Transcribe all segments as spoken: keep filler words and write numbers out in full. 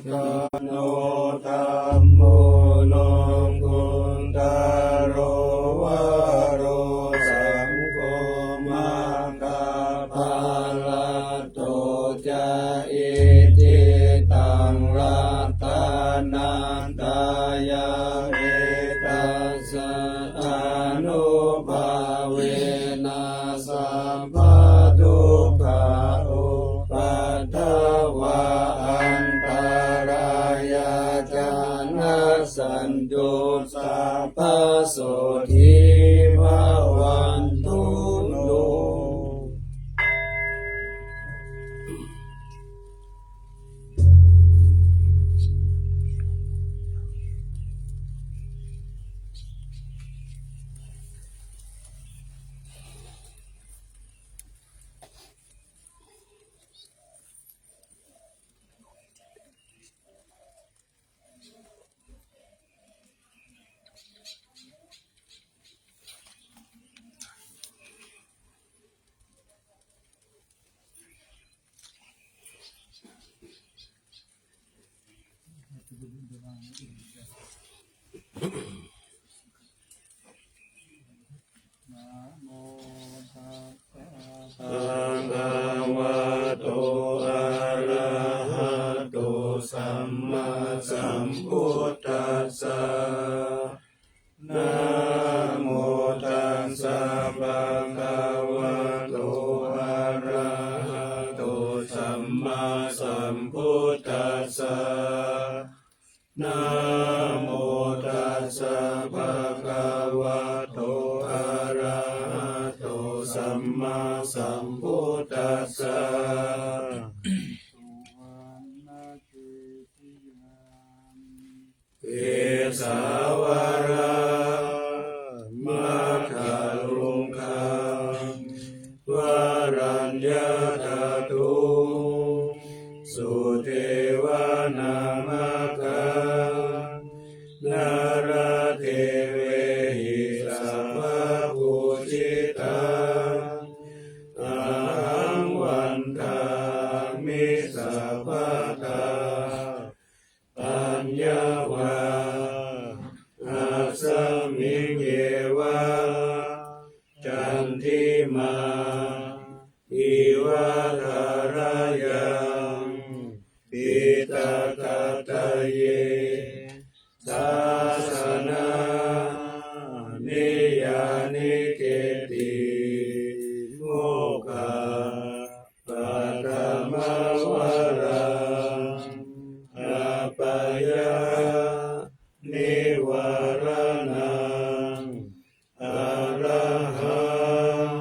Tano dhammo lokuttaro varo saṅgho maggaphalaṭṭho ca. Icchitaṃ ratanattayang etassa ānubhāvena sabbadukkhā upaddavā antarāyā ca nassantu sabbasotthī bhavantu no. Namo tassa bhagavato arahato sammāsambuddhassa. Namo tassa bhagavato arahato sammāsambuddhassa. Namo tassa bhagavato arahato sammāsambuddhassa. Kesavāraṃ Mātulokā Varaññā Dhatū Sudevanāmakā Nāḷāgiriṃ Sabbapūjitā Ahaṃ Vandāmi Sabbadā Aññāva Asmiṃ Yeva Candimā Iva Tharayaṃ Piṭakattaye Sāsanāni Yānike Ti Mokkhā Paṭhamavaraṃ Apāyanivāraṇaṃ Arahaṃ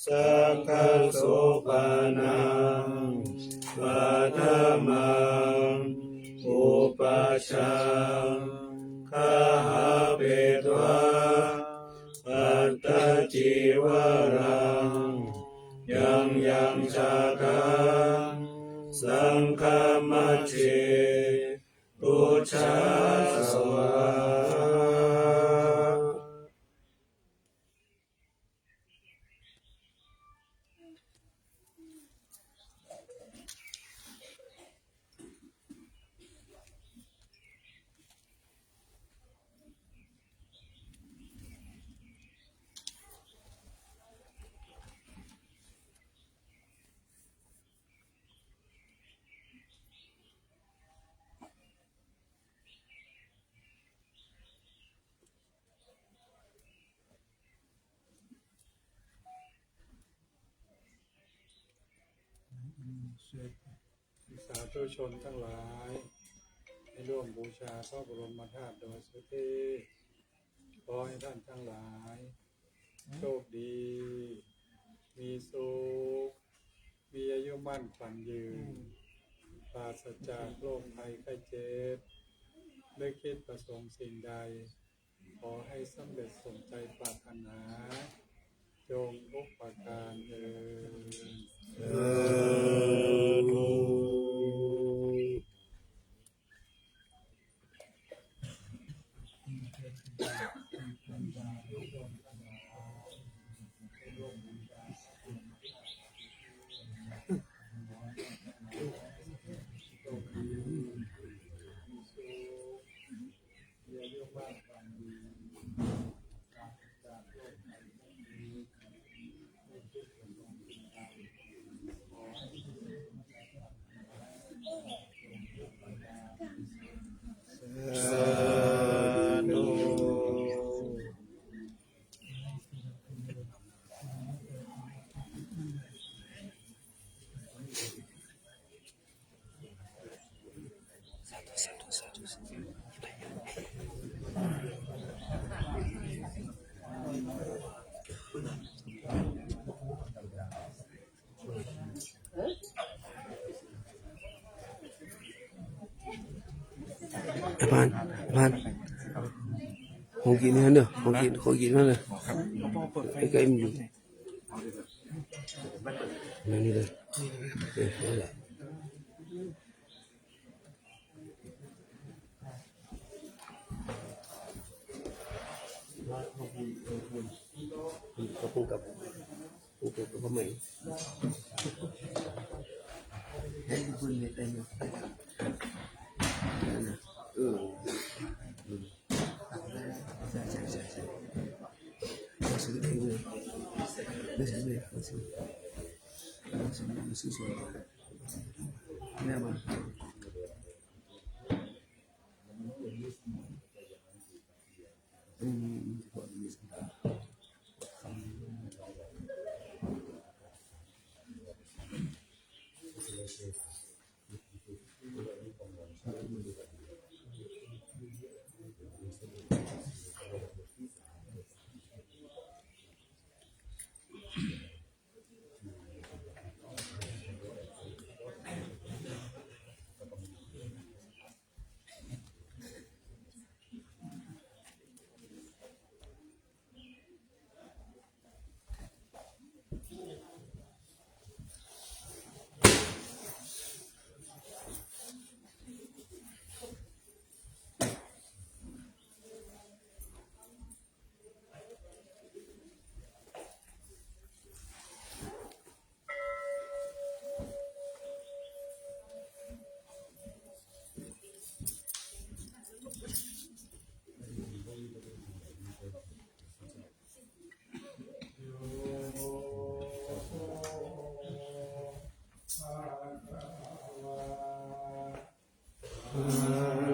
Sakkassopanaṃ Paṭhamaṃ Upajjhāyabhāsetaṃ Pattacīvaraṃ Yaṃ yaṃ jātaṃ saṅghamajjhe pūjasva. Sāthu ชนทั้งหลาย ให้ร่วมบูชาพระบรมธาตุดอยสุเทพ ขอให้ท่านทั้งหลาย โชคดี มีสุข มีอายุมั่นขวัญยืน ปราศจากโรคภัยไข้เจ็บ นึกคิดประสงค์สิ่งใด ขอให้สำเร็จสมใจปรารถนา จงทุกประการเทอญ สาธุ ไอ้พาน ไอ้พาน ของกินนี่เด้อ ของกิน ของกินนั่นเลย ไอ้ไก่มันอยู่ นั่นนี่เลย เออ นั่นแหละ เขาพูดกับ พูดกับเขาใหม่ ให้คุณเนี่ยเต็มเลย เออ ใช่ ใช่ ใช่ ใช่ เราซื้อเองเลย ไม่ใช่เลย เราซื้อ เราซื้อ เราซื้อส่วนตัว แม่มัน อืม อืม อืม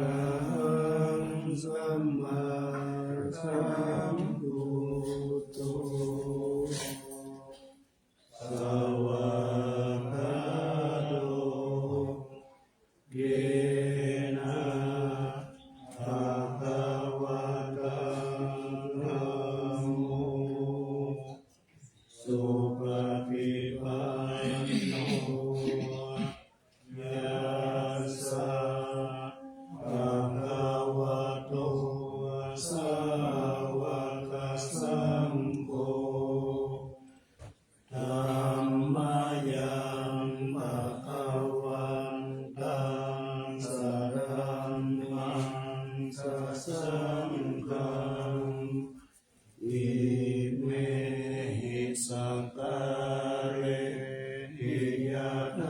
Arahaṃ sammāsambuddho svākkhāto yena bhagavatā dhammo supaṭipanno yassa bhagavato sāvakasaṅgho, dhammayaṃ bhagavantaṃ sadhammaṃ sasaṅghaṃ imehi sakkārehi yathārahaṃ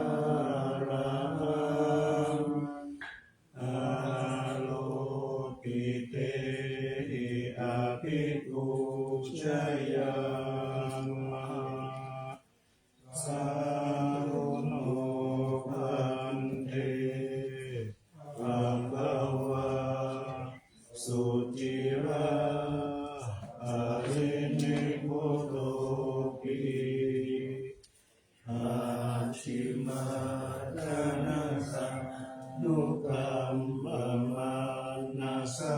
āropitehi abhipūjayāma. Sādhu no bhante bhagavā suciraṃ parinibbutopi pacchimājanasanukampamānasā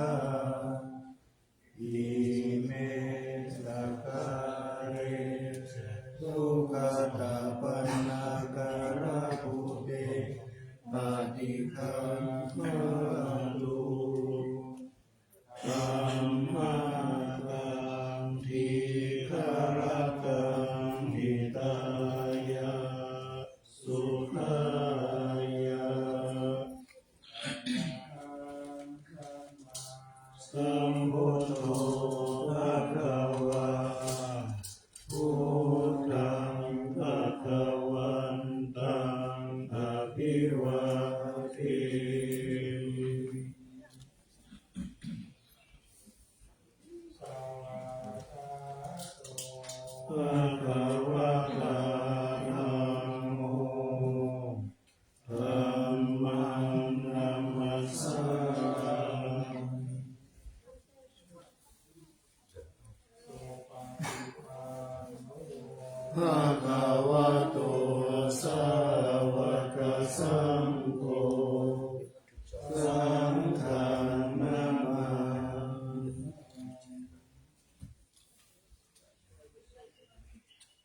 ime sakkāre duggatapaṇṇākārabhūte paṭiggaṇhātu amhākaṃ dīgharattaṃ hitāya sukhāya. Sambuddho bhagavā, buddhaṃ bhagavantaṃ abhivādemi. Bhagavatā dhammo, dhammaṃ namassāmi. Bhagavato sāvakasaṅgho, saṅghaṃ namāmi.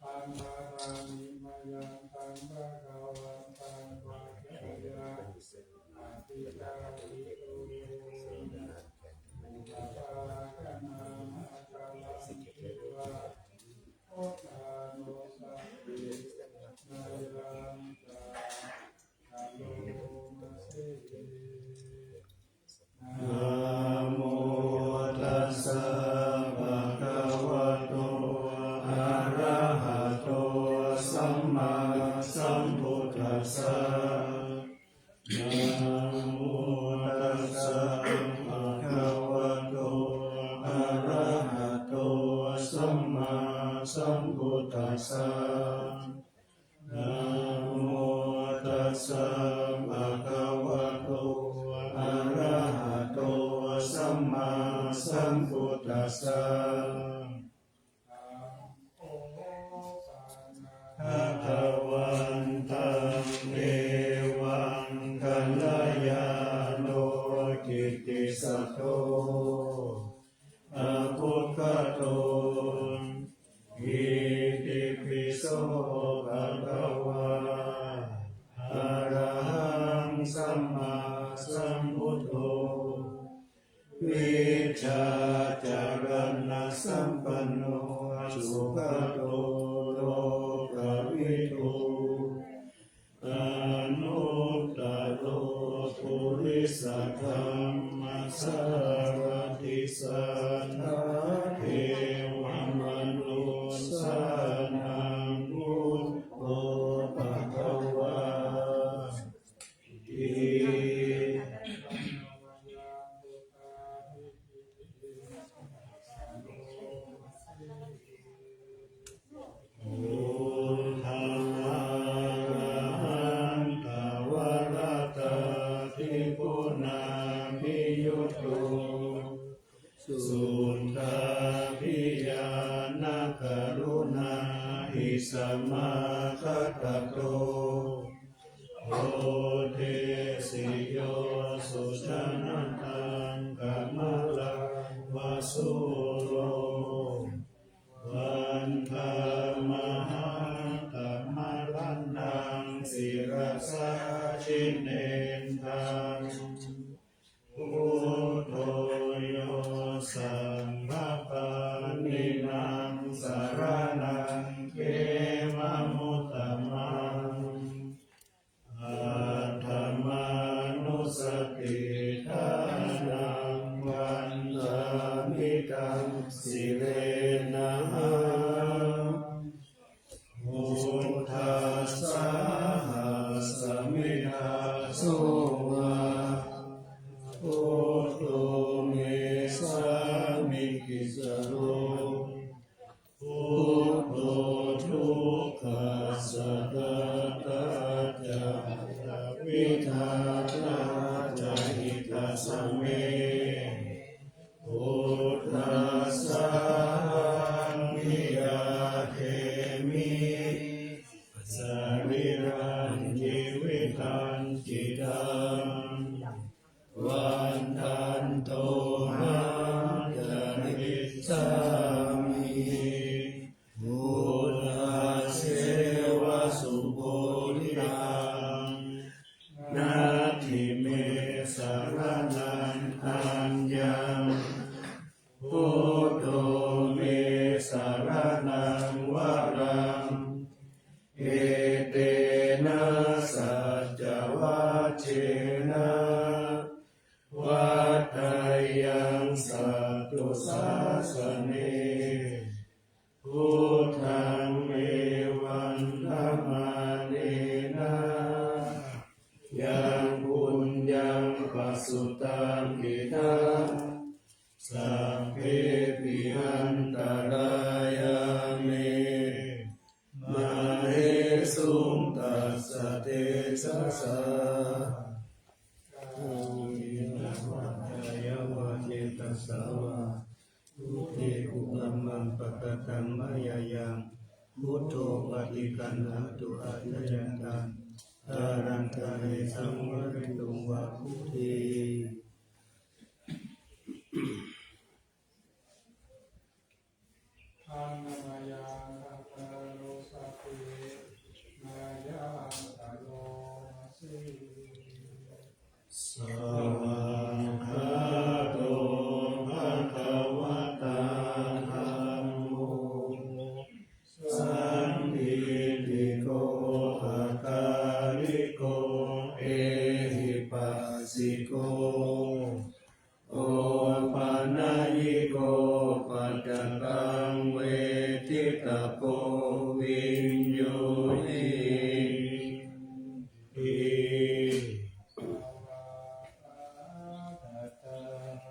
Taṃ bhāvāmi mayaṃ taṃ bhagavantaṃ paccayā abhikkābhito Namo tassa bhagavato arahato sammāsambuddhassa. Namo tassa bhagavato arahato sammāsambuddhassa. Namo tassa bhagavato arahato sammāsambuddhassa. Bhagavantaṃ evaṃ kalyāṇo kittisaddo abbhuggato. Itipi so bhagavā arahaṃ sammāsambuddho vijjācaraṇasampanno sugato lokavidū anuttaro purisadammasārathi satthā devamanussānaṃ buddho bhagavāti. Buddhārahantavaratādiguṇābhiyutto suddhābhiñāṇakaruṇāhi samāgatatto bodhesi yo sujanataṃ kamalaṃva sūro vandamāhaṃ tamaraṇaṃ sirasā jinendaṃ. Buddho yo sabbapāṇīnaṃ saraṇaṃ khemamuttamaṃ. Aṭṭhamānussatiṭṭhānaṃ vandāmi taṃ sirenahaṃ. Buddhassāhasmi dāso va buddho me sāmikissaro. Buddho dukkhassa ghātā ca vidhātā ca hitassa me. Buddhassāhaṃ abhivādemi sarīrañjīvitañcidaṃ. Vandantohaṃ carissāmi buddhasseva subodhitaṃ. Natthi me saraṇaṃ aññaṃ, buddho me saraṇaṃ varaṃ. Etena saccavajjena vaḍḍheyyaṃ satthu sāsane. Buddhaṃ me vandamānena yaṃ puññaṃ pasutaṃ idha, sabbepi antarāyā me māhesuṃ tassa tejasā. Kāyena vācāya va cetasā vā, buddhe kukammaṃ pakataṃ mayā yaṃ, buddho paṭiggaṇhatu accayantaṃ, kālantare saṃvarituṃ va buddhe. Ahaṃ namayaṃ bhagavato sāti mayā karomasi. Svākkhāto bhagavatā dhammo sandiṭṭhiko akāliko ehipassī ko opanayiko paccattaṃ veditabbo viññūhīti.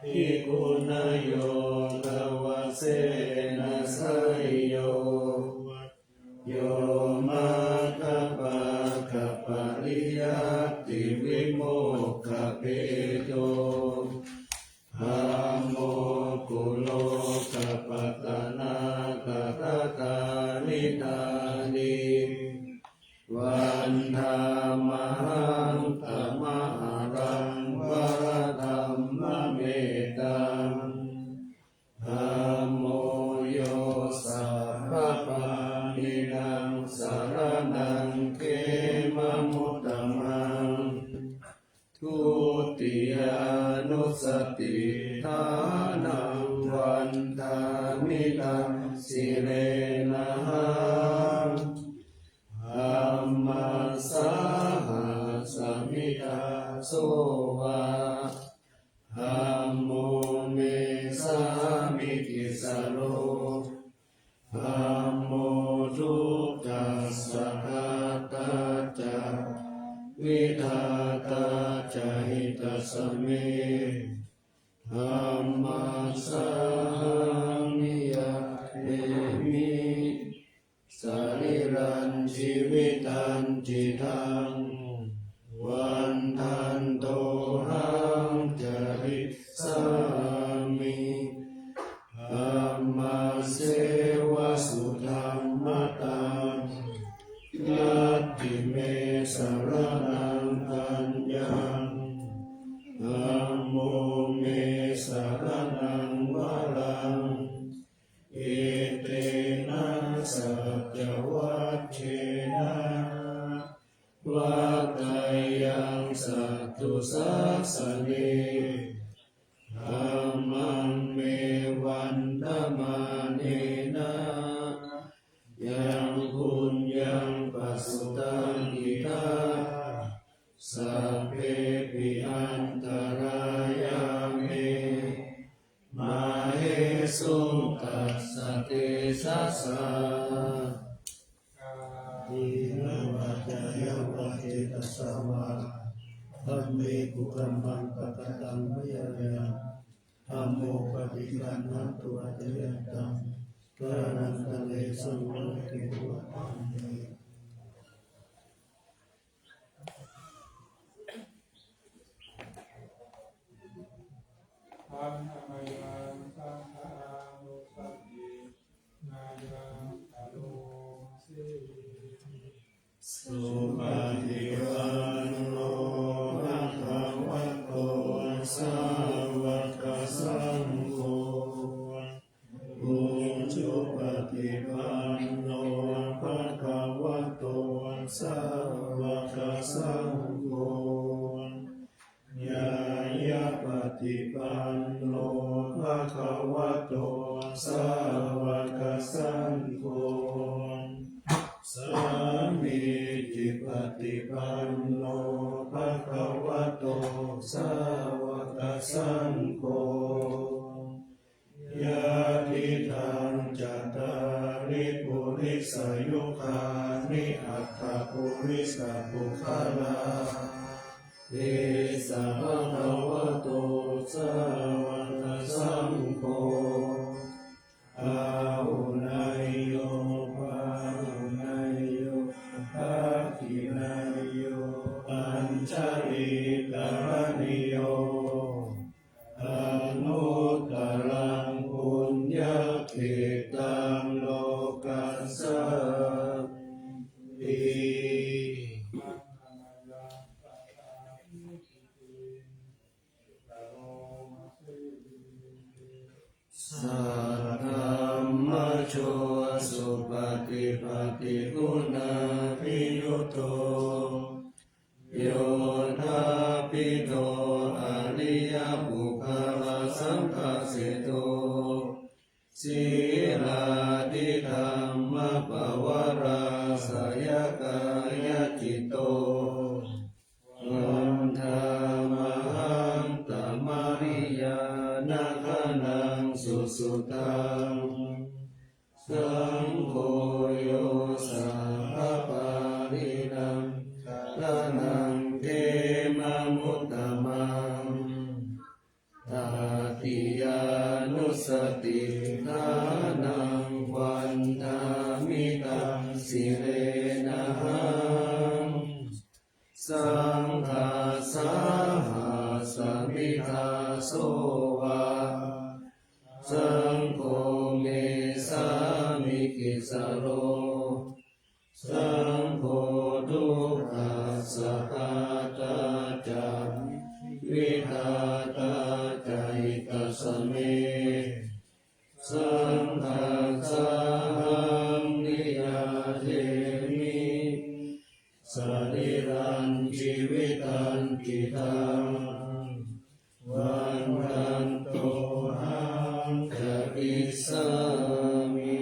Dviguṇayogavatthena seyyo yo maggappaṭipattivimuttipatthibhedo dhammo kulokapatanā tathāgatā niṭṭhāsi vandāmahaṃ tamaharaṃ varadhammametaṃ. Dhammo yo sabbapāṇīnaṃ saraṇaṃ khemamuttamaṃ dutiyānussatiṭṭhānaṃ vandāmi taṃ sirenahaṃ. Dhammassāhasmi dāso va dhammo me sāmikissaro dhammo dukkhassa ghātā ca vidhātā ca hitassa me dhammassāhaṃ niyyādemi sarīrañjīvitañcidaṃ vandantohaṃ carissāmi dhammasseva sudhammataṃ. Natthi me saraṇaṃ aññaṃ dhammo me saraṇaṃ varaṃ etena saccavajjena vaḍḍheyyaṃ satthu sāsane. Dhammaṃ me vandamānena yaṃ puññaṃ pasutaṃ idha sabbepi antarāyā me māhesuṃ tassa tejasā. Kāyena vācāya va cetasā vā dhamme kukammaṃ pakataṃ mayā yaṃ dhammo paṭiggaṇhatu accayantaṃ kālantare saṃvarituṃ va dhamme. Handa mayaṃ saṅghānussatinayaṃ karoma se. Supaṭipanno bhagavato sāvakasaṅgho ujupaṭipanno bhagavato sāvakasaṅgho ñāyapaṭipanno bhagavato sāvakasaṅgho sāmīcipaṭipanno bhagavato sāvakasaṅgho yadidaṃ cattāri purisayugāni aṭṭha purisapuggalā esa bhagavato sāvakasaṅgho āhuneyyo pāhuneyyo dakkhiṇeyyo añjalikaraṇīyo anuttaraṃ puññakkhettaṃ lokassāti. Saddhammajo supaṭipattiguṇābhiyutto yoṭṭhābbidho ariyapuggalasaṅghaseṭṭho sīlādidhammapavarāsayakāyacitto vandāmahaṃ sutaṃ. Saṅgho yo sabbapāṇīnaṃ saraṇaṃ khemamuttamaṃ. Tatiyānussatiṭṭhānaṃ vandāmi taṃ sirenahaṃ. Saṅghassāhasmi dāso va, saṅgho me sāmikissaro. Saṅgho dukkhassa ghātā ca, vidhātā ca hitassa me. Saṅghassāhaṃ niyyādemi sarīrañjīvitañcidaṃ. Vandantohaṃ carissāmi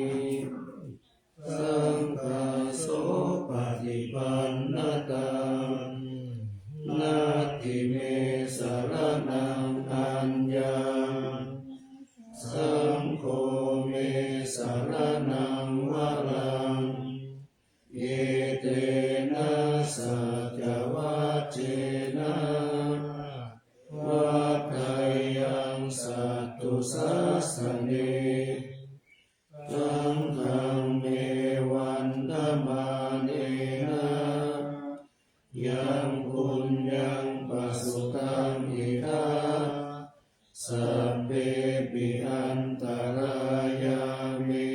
saṅghassopaṭipannataṃ. Natthi me saraṇaṃ aññaṃ, saṅgho me saraṇaṃ varaṃ. Etena saccavajjena vaḍḍheyyaṃ satthu sāsane. Saṅghaṃ me vandamānena yaṃ puññaṃ pasutaṃ idha, sabbepi antarāyā me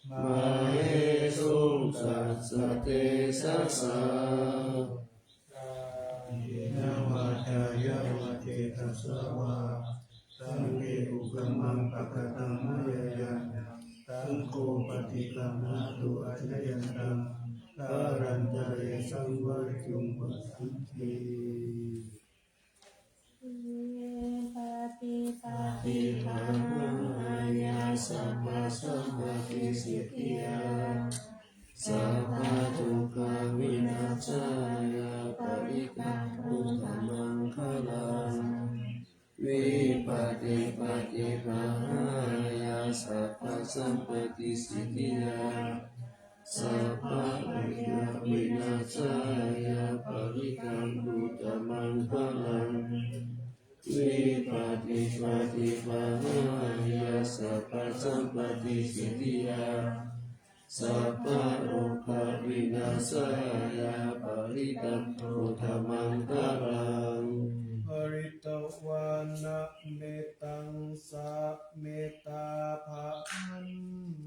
māhesuṃ tassa tejasā. Kāyena vācāya va cetasā vā, saṅghe kukammaṃ pakataṃ mayā yaṃ, saṅgho paṭiggaṇhatu accayantaṃ, kālantare saṃvarituṃ va saṅghe. Vipattipaṭibāhāya sabbasampattisiddhiyā, sabbadukkhavināsāya parittaṃ brūtha maṅgalaṃ. Vipattipaṭibāhāya sabbasampattisiddhiyā, sabbarogavināsāya parittaṃ brūtha maṅgalaṃ. Vipattipaṭibāhāya sabbasampattisiddhiyā, sabbarogavināsāya parittaṃ brūtha maṅgalaṃ. Pharitvāna mettaṃ samettā bhadantā,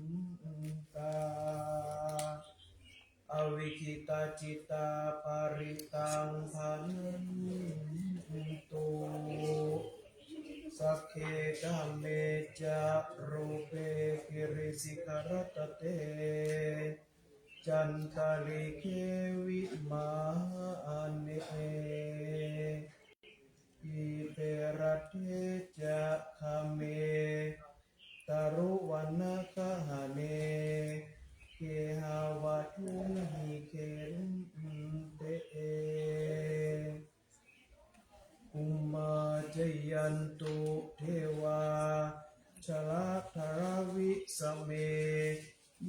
avikkhittacittā parittaṃ bhaṇantu. Sagge kāme ca rūpe girisikharataṭe cantalikkhe vimāne, dīpe raṭṭhe ca gāme taruvanagahane gehavatthumhi khette, bhummā cāyantu devā jalathalavisame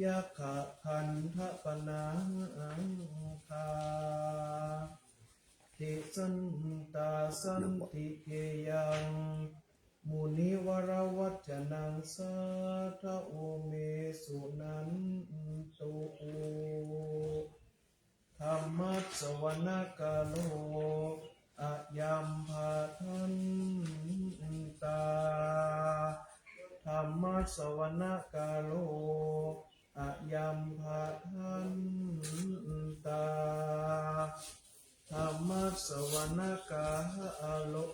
yakkhagandhabbanāgā, tiṭṭhantā santike yaṃ munivaravacanaṃ sādhavo me suṇantu. Dhammassavanakālo ayambhadantā. Dhammassavanakālo ayambhadantā. Dhammassavanakālo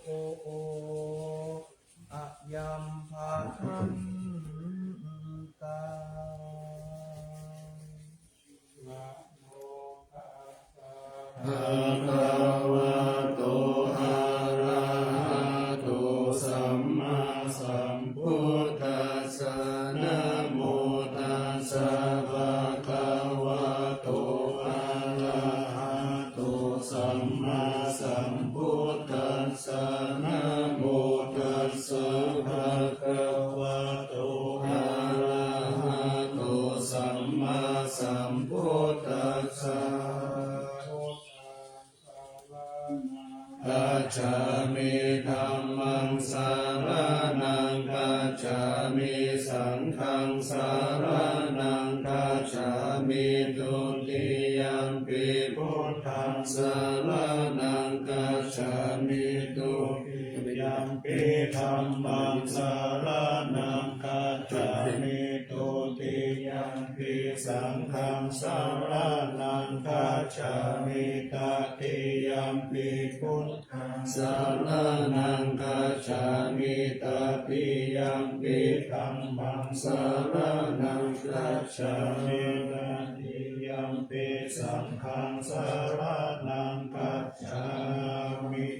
ayambhadantā. Bhagavato arahato sammāsambuddhassa. Namo tassa bhagavato arahato sammāsambuddhassa. gacchāmi. Dhammaṃ saraṇaṃ gacchāmi. Saṅghaṃ saraṇaṃ gacchāmi. Dutiyampi buddhaṃ saraṇaṃ gacchāmi. Dutiyampi dhammaṃ saraṇaṃ gacchāmi. Dutiyampi saṅghaṃ saraṇaṃ gacchāmi. Tatiyampi buddhaṃ saraṇaṃ gacchāmi. Tatiyampi dhammaṃ saraṇaṃ gacchāmi. Tatiyampi saṅghaṃ saraṇaṃ gacchāmi.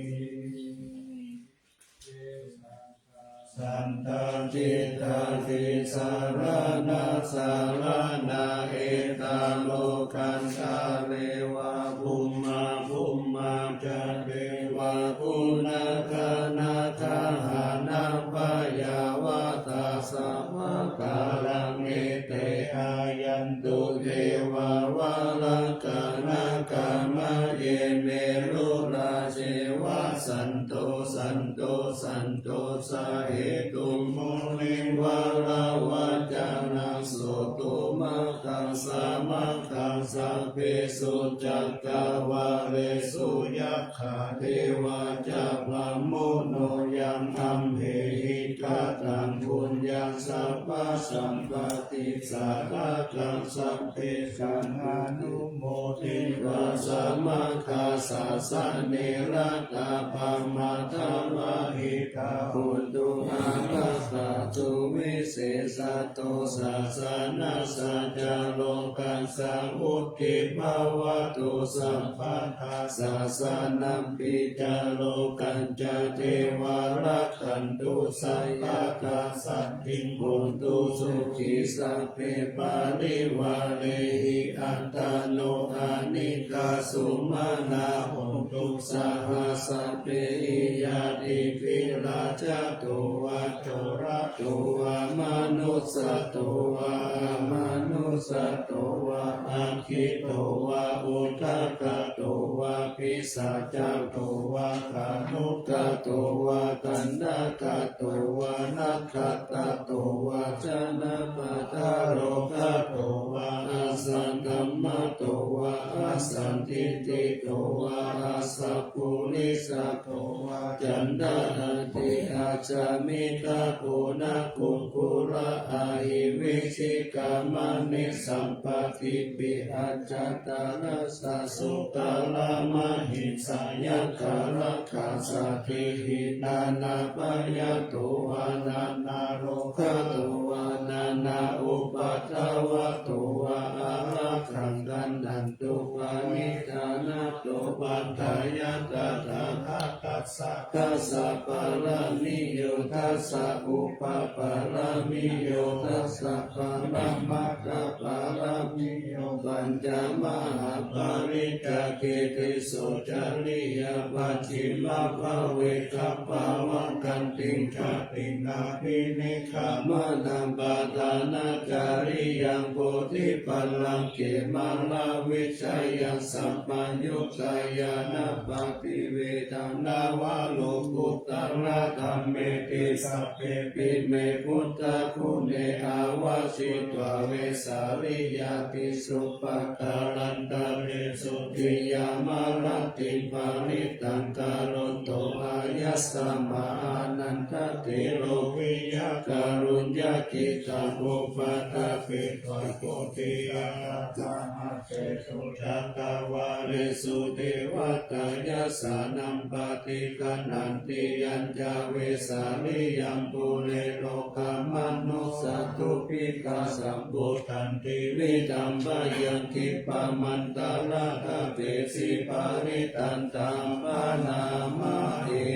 Santācittādhisaraṇasaraṇā, etā lokantare vā bhummā bhummā ca devā, guṇagaṇagahānābhayavatā sabbakāraṃ, ete āyantu devā valakanakamāye, merurājeva santo santo santo sahetuṃ munivaravacanaṃ sotumaggaṃ samaggaṃ sabbesu cakkavāḷesu, yakkhā devā ca brahmuno yaṃ amhehi kataṃ puññaṃ sabbasampattisādhakaṃ sabbe kāmanumo ditvā samaggāsāsane ratā pamādā bhāgitā hontu ārāgā suvisesato sāsanassa ca lokassa vuḍḍhī bhavatu sabbadā. Sāsanampi ca lokañca devā rakkhantu sabbadā saṅ tiṃ hontu sukhī sabbe parivārehi attano anīghā sumanā hontu saha sabbehi ñātibhi rājato vā corato vā manussato vā amanussato vā aggito vā udakato vā pisācato vā khāṇukato vā kaṇṭakato vā nakkhattato vā janapadarogato vā asaddhammato vā asandiṭṭhito vā asappurisato vā caṇḍahatthi-ācamikha-goṇa-kukkura-ahi-vicchika-maṇisappa tipi-accha-taraccha-sūkara-mahiṃsa-yakkha- rakkhasādīhi nānābhayato vā nānārogato vā nānāupaddavato vā ārakkhaṃ gaṇhantu. Parittā- -nātho paṭṭhāya tathāgatassa dasa pāramiyo dasa upapāramiyo dasa paramatthapāramiyo pañca mahāpariccāge tisso cariyapajjhimabhave gabbhāvakkantiṃ jātiṃ abhini- -kkhamanaṃ padhānacariyaṃ bodhipallaṅke māravijayaṃ sabbaññutañāṇappaṭivedhaṃ nava lokuttaradhammeti sabbepime buddhaguṇe āvajjitvā vesāliyā tīsu pākārantaresu tiyāmarattiṃ parittaṃ karonto āyasmā ānandatthero viya kāruññacittaṃ upaṭṭhapetvā bodhiyā aṭṭhamāsesu cakkavāḷesu devatā yassāṇaṃ paṭiggaṇhanti yañca vesāliyaṃ pure rogāmanussadubbhikkhasambhūtantividhaṃ bhayaṃ khippamantaradhāpesi parittaṃ taṃ bhaṇāma he.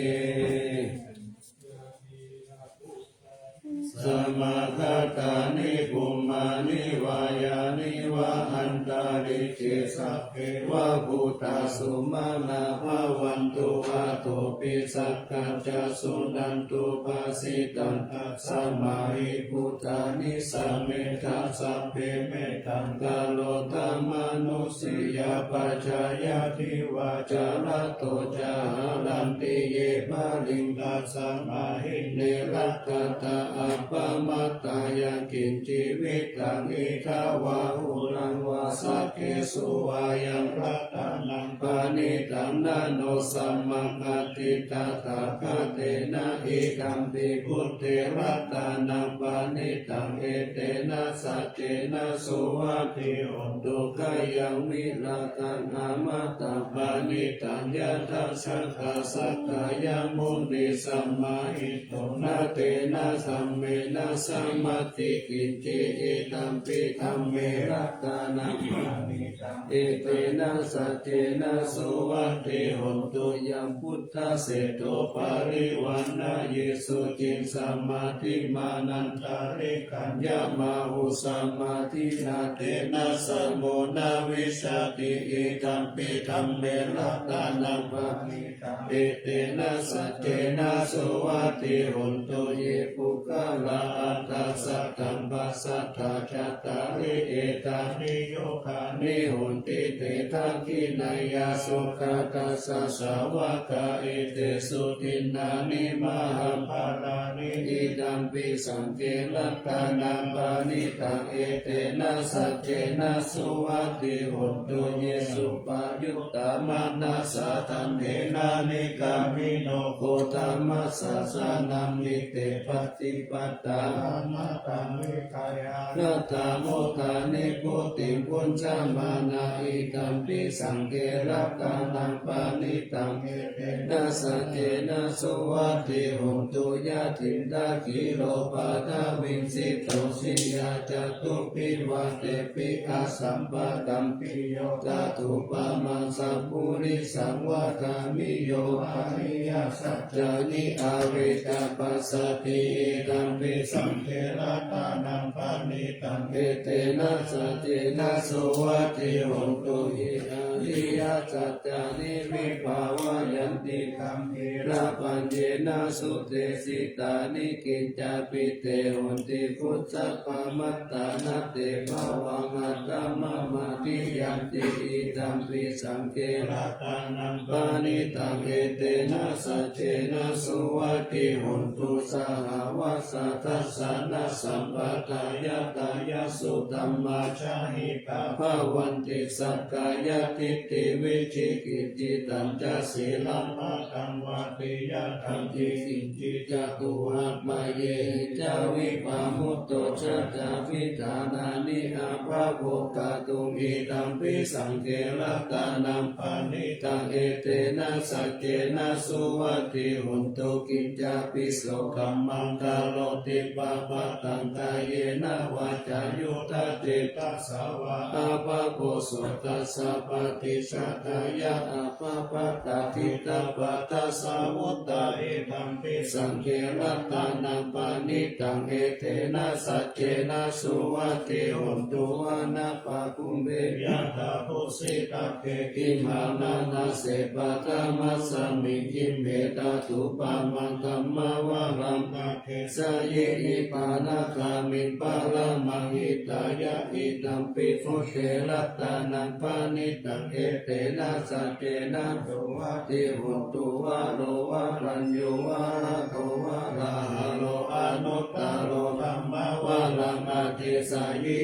Samāgatāni bhummāni vā yāni va antalikkhe sabbeva bhūtā sumanā bhavantu athopi sa Ākāsaṭṭhā ca suṇantu bhāsitaṃ. Tasmā hi bhūtā nisāmetha sabbe mettaṃ karotha mānusiyā pajāya. Divā ca ratto ca haranti ye baliṃ, tasmā hi ne rakkhatha appamattā. Yaṅkiñci vittaṃ idha vā huraṃ vā saggesu vā yaṃ ratanaṃ paṇītaṃ, na no samaṃ atthi tathāgatena, idampi buddhe ratanaṃ paṇītaṃ, etena saccena suvatthi hotu. Khayaṃ virāgaṃ amataṃ paṇītaṃ, yadajjhagā sakyamunī samāhito, na tena dhammena samatthi kiñci, idampi dhamme ratanaṃ paṇītaṃ, etena saccena suvatthi hotu. Yambu ddhaseṭṭho parivaṇṇayī suciṃ, samādhimānantarikaññamāhu, samādhinā tena samo na vijjati, idampi dhamme ratanaṃ paṇītaṃ, etena saccena suvatthi hotu. Ye puggalā aṭṭha sataṃ pasatthā, cattāri etāni yugāni honti, te dakkhiṇeyyā sugatassa sāvakā, etesu dinnāni mahapphalāni, idampi saṅghe ratanaṃ paṇītaṃ, etena saccena suvatthi hotu. Ye suppayuttā manasā daḷhena, nikkāmino gotamasāsanamhi, te pattipattā amataṃ vigayha, laddhā mudhā nibbutiṃ bhuñjamānā, idampi saṅghe ratanaṃ paṇītaṃ, etena saccena suvatthi hotu. Yathindakhīlo paṭhaviṃ sito, siyā catubbhi vātepi asampakampiyo, tathūpamaṃ sappurisaṃ vadāmi, yo ariyasac cāni avecca passati, idampi saṅghe ratanaṃ paṇītaṃ, etena saccena suvatthi hotu. Ye ariyasaccāni vibhāvayanti, gambhīrapaññena sudesitāni, kiñcāpi te honti bhusappamattā, na te bhavaṃ aṭṭhamamādiyanti, idampi saṅghe ratanaṃ paṇītaṃ, etena saccena suvatthi hotu. Sahāvassa dassanasambādāya, tayassu dhammā jahitā bhavanti, sakkāyadiṭṭhi vicikicchitañca, sīlabbataṃ vātiyadaṃ ye kiñci, catūhapāyehi ca vippamutto, cha ca bhiṭhānāni abhabbo kātuṃ, idampi saṅghe ratanaṃ paṇītaṃ, etena saccena suvatthi hotu. Kiñcāpi so kammaṃ karoti pāpakaṃ, kāyena vācāyuda cetasā vā, abhabbo so tassa paṭicchādāya, abhabbatā diṭṭhapadassa vuttā, idampi saṅghe ratanaṃ paṇītaṃ, etena saccena suvatthi hotu. Vanappagumbe yathā phussitagge, gimhānanāse paṭhamasmiṃ gimhe, tathūpamaṃ dhammavaraṃ adesayi, nibbānagāmiṃ paramaṃ hitāya, idampi buddhe ratanaṃ paṇītaṃ, etena saccena suvatthi hotu. Varo varaññū varado varāharo, anuttaro dhammavaraṃ adesayi,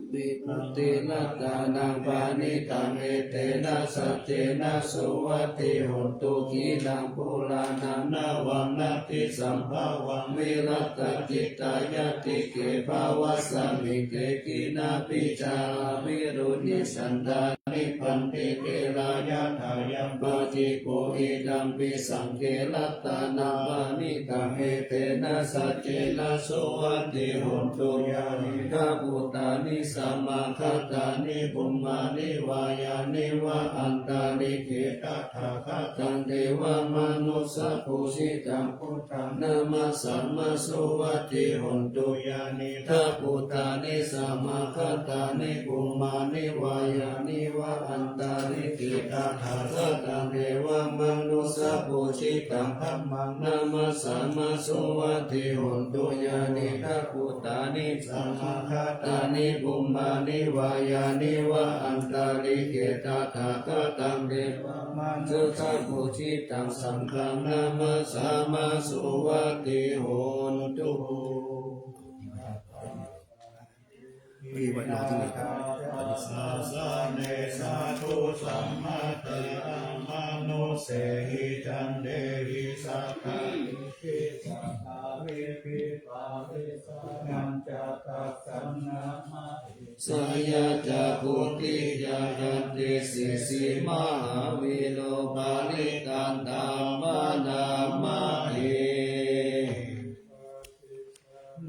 idampi buddhe ratanaṃ paṇītaṃ, etena saccena suvatthi hotu. Khīṇaṃ purāṇaṃ navaṃ natthi sambhavaṃ, virattacittāyatike bhavasmiṃ, te khīṇabījā avirūḷhichandā, nibbanti dhīrā yathāyampadīpo, idampi saṅghe ratanaṃ paṇītaṃ, etena saccena suvatthi hotu. Yānīdha bhūtāni samāgatāni, bhummāni vā yāni va antalikkhe, tathāgataṃ devamanussapūjitaṃ, buddhaṃ namassāma suvatthi hotu. Yānīdha bhūtāni samāgatāni, bhummāni vā yāni va antalikkhe tathāgataṃ devamanussapūjitaṃ dhammaṃ namassāma suvatthi hotu. Yānīdha bhūtāni samāgatāni bhummāni vā yāni va antalikkhe tathāgataṃ devamanussapūjitaṃ saṅghaṃ namassāma suvatthi hotu. ที่วัดหลวงที่นี่ครับ sāsane sādhu sammatthi amanussehi cande hi sakkāre hi sakkārepi pārisānañca dassanaṃ mahiddhāya ca bodhiyā yadisesi mahāvīro parittaṃ dhammaṃ namahe.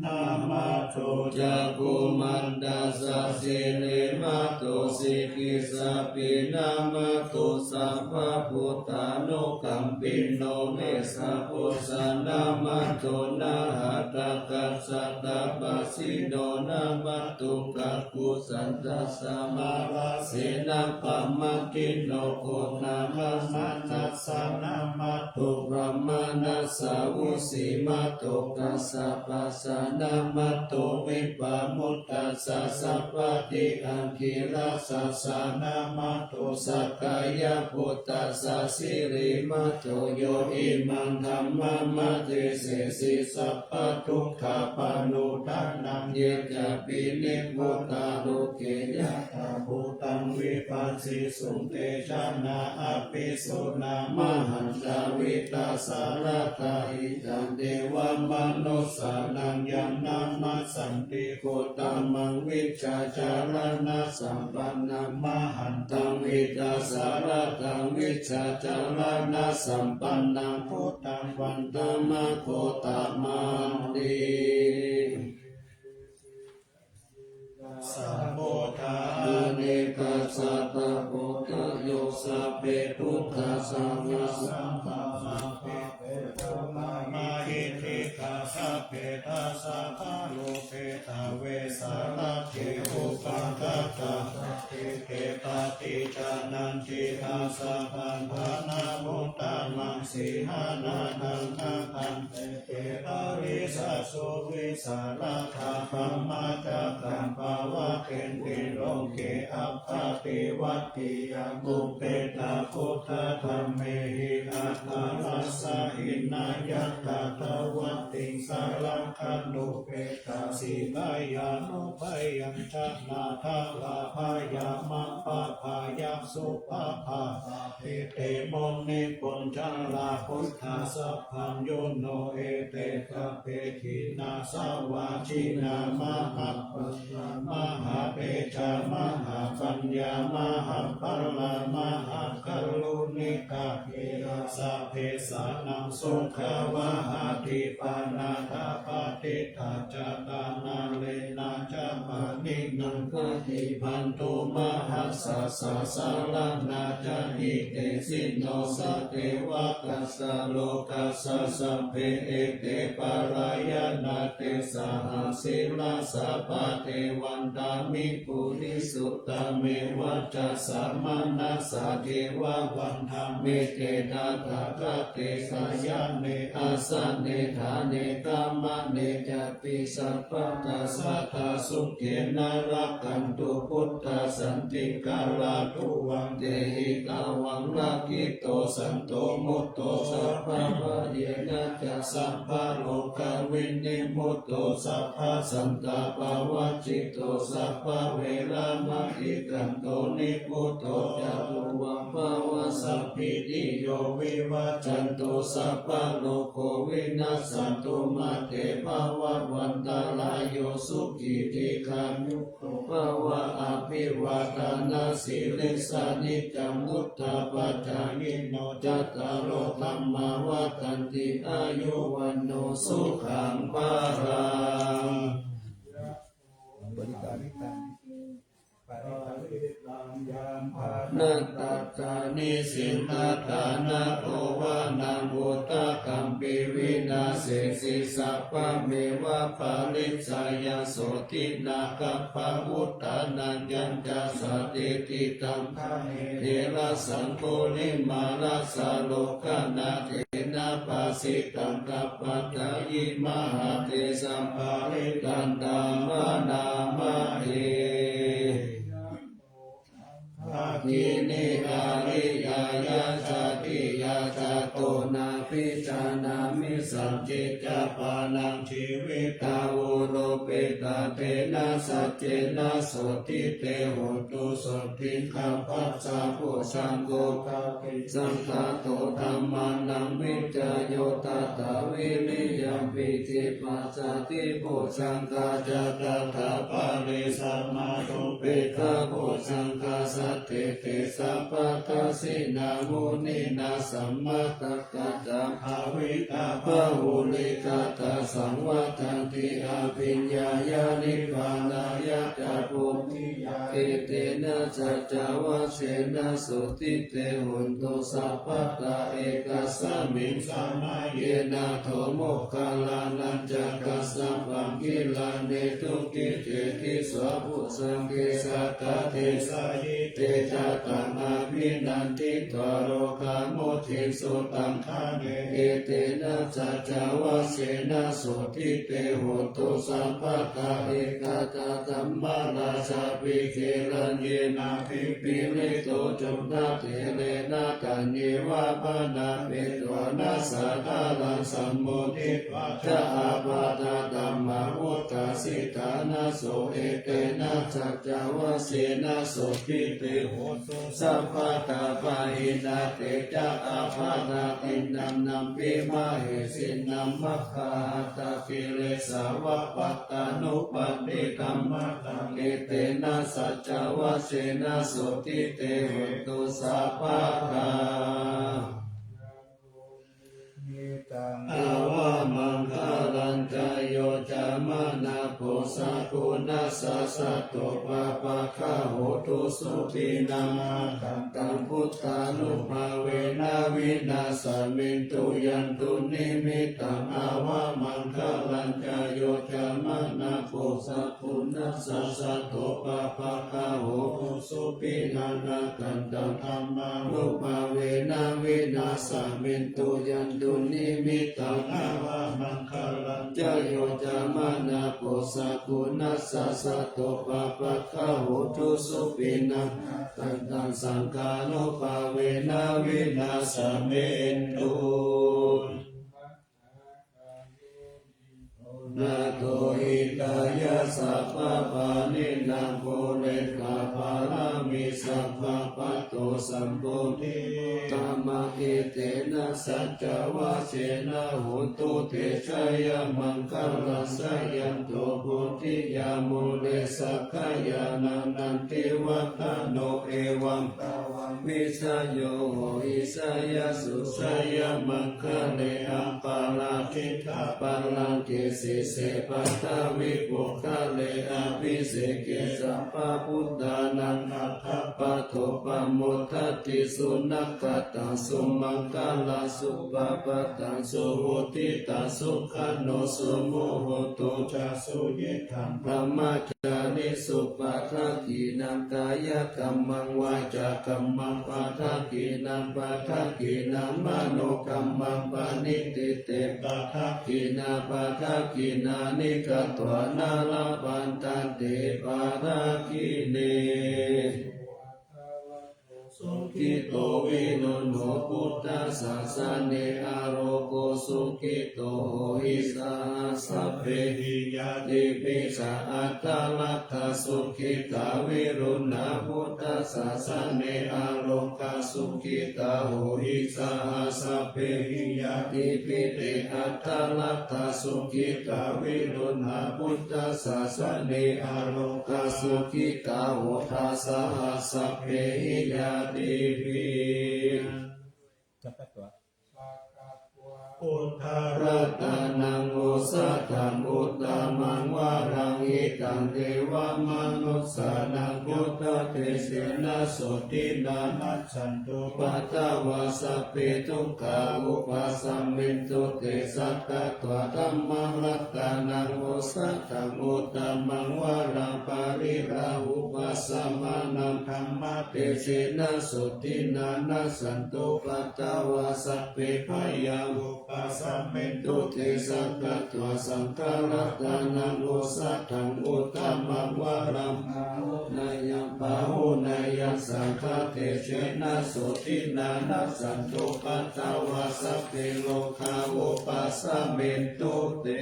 Namatthu cakkhumantassa sirīmato sikhissapi namatthu sabbabhūtānukampino vessabhussa namatthu nhātakassa tapassino namatthu kakusandhassa mārasenappamaddino uṇṇāgamanassa namatthu brāhmaṇassa vusīmato kassapassa namatthu vippamuttassa sabbadhi aṅgīrasassa namatthu sakyapputtassa sirīmato yo imaṃ dhammamadesesi sabbadukkhapanūdanaṃ ye cāpi nibbatā loke yathābhūtaṃ vipassisuṃ te janā apisuṇā mahantā vītasāradā icca devamanussānaṃ yaṃ namassanti uttamaṃ vijjācaraṇasampannaṃ mahantaṃ vītasāradaṃ vijjācaraṇasampannaṃ buddhaṃ vandāma gotamanti. Sambuddha anekasātaboddhayo sabbe buddhā samāsamāhi mahiddhikā sabbe dasabalūpetā vesālatthi upagadantā sabbe te paṭijānanti āsabhaṃ bhaṇāmuttamaṃ sīhānaṃ nāgaṃ tante te parisāsu visāladā brahmacakkaṃ pavattenti loke appaṭivattiyaṃ upetā buddhadhammehi aṭṭhārasa hinayā tathāgattiṃ saraṃ gaṇūpetā sīhāya nubyañjanā gārabhayamapabhāyaṃ suppabhātā khette munipuñjarā buddhā sabbamaññuno ete sabbe khīṇāsavā jinānā mahā mahātejā mahāpaññā mahābalā mahākāruṇikā verā sabbesānaṃ sukhavahā dīpā naṭṭhā patiṭṭhā ca taṇhālena ca pāṇinaṃ paṭibhāntu mahāsasā saraṇā ca hitesino sattheva tassa lokassa sabbe ete pālayannā te saha sīlassa pade vandāmi purisuttame vacasā manasā ceva vandāmi te tathāgate sayane āsane ṭhāne gamane cāpi sabbadā sadā sukhena rakkhantu buddhā santikarā tuvaṃ tehi tvaṃ rakkhito santo mutto sabbabhayena ca sabbarogavinimutto sabbasantāpavajjito sabbaveramatikkanto nibbuto ca tuvaṃ bhava sabbītiyo vivajjantu sabbarogo vinassatu mā te bhavatvantarāyo sukhī dīghāyuko bhava. Abhivādanasīlissa niccaṃ vuḍḍhāpacāyino cattāro dhammā vaḍḍhanti āyu vaṇṇo sukhaṃ balaṃ. บริการ Nattacca nisinnathānato vanaṃ udakampi vināsesi, sabbameva pariccayaṃ sotthinā gabbhāvuttānaṃ. Yañca sattete taṅkhaṇe therassaṅgulimālassa lokadhatthena bhāsitaṃ tappatthāyi mahātejā parittaṃ taṃ bhaṇāma he. Dakkhiṇe ariyāya satiyā jato nābhijānāmi sañcicca pāṇaṃ jīvitā voropetā tena saccena sotthi te hotu. Sotthi gabbhassa bojjhaṅgo gabbhi saṅkhāto dhammānaṃ vicayo tathā vīriyampi khippasaddi bojjhaṅgā ca tathāpare samādhupekkhaboj jhaṅgā sattete sabbadassinā muninā sammadakkhātā bhāvitā bahulīkatā saṃvattanti abhiññāya nibbānāya ca bodhiyā. Etena saccavajjena sotthi te hotu sabbadā. Ekasmiṃ samaye nātho moggallānañca kassapaṃ gilāne dukkhite disvā bojjhaṅge satta desayi. Te ca taṃ abhinanditvā rogā mucciṃsu taṅkhaṇe. Etena saccavajjena sotthi te hotu sabbadā. Ekadā dhammarājāpi gelaññenābhipīḷito cundattherena taññeva bhaṇāpetvāna sādaraṃ sammoditvā ca ābādhā tamhā vuṭṭhāsi ṭhānaso. Etena saccavajjena sotthi te hotu sabbadā. Pahīnā te ca ābādhā tiṇṇannampi mahesinaṃ maggāhatakilesāva pattānuppattidhammataṃ. Etena saccavajjena sotthi te hotu sabbadā. Avamaṅgalañca yo cāmanāpo sakuṇassa saddo pāpaggaho dussupinaṃ akantaṃ buddhānubhāvena vināsamentu. Yandunnimittaṃ avamaṅgalañca yo cāmanāpo sakuṇassa saddo pāpaggaho dussupinaṃ akantaṃ dhammānubhāvena vināsamentu. Yandunnimittaṃ avamaṅgalañca yo cāmanāpo sakuṇassa saddo pāpaggaho dussupinaṃ akantaṃ saṅghānubhāvena vināsamentu. Nātho hitāya sabbapāṇinaṃ pūretvā pāramī sabbā patto sambodhimuttamaṃ. Etena saccavajjena hotu te jayamaṅgalaṃ. Jayanto bodhiyā mūle sakyānaṃ nandivaḍḍhano evaṃ tvaṃ vijayo hohi jayassu jayamaṅgale. Aparājitapallaṅke sīse paṭhavipokkhare abhiseke sabbabuddhānaṃ aggappatto pamodati. Sunakkhattaṃ sumaṅgalaṃ supabhātaṃ suhuṭṭhitaṃ sukhaṇo sumuhutto ca suyiṭṭhaṃ brahmacārisu. Padakkhiṇaṃ kāyakammaṃ vācākammaṃ padakkhiṇaṃ padakkhiṇaṃ manokammaṃ paṇidhī te padakkhiṇā. Padakkhiṇāni katvāna labhantatthe padakkhiṇe. Sukhito viruḷho buddhasāsane, arogā sukhito hohi saha sabbehi ñātibhi. Ca atthaladdhā sukhitā viruḷhā buddhasāsane, arogā sukhitā hohi saha sabbehi ñātibhi. Te atthaladdhā sukhitā viruḷhā buddhasāsane, arogā sukhitā hotha saha sabbehi ñātibhi. Buddharatanaṃ osathaṃ uttamaṃ varaṃ Etaṃ devamanussānaṃ buddhatejena sotthinā nassantupaddavā sabbe dukkhā vūpasamentu te. Sakkatvā dhammaratanaṃ osathaṃ uttamaṃ varaṃ pariḷāhūpasamanaṃ dhammatejena sotthinā nassantupaddavā sabbe bhayā vū pasamentu te. Sakkatvā saṅgharatanaṃ osathaṃ uttamaṃ varaṃ āhuneyyaṃ pāhuneyyaṃ saṅghatejena sotthinā nassantupaddavā sabbe rogā vūpasamentu te.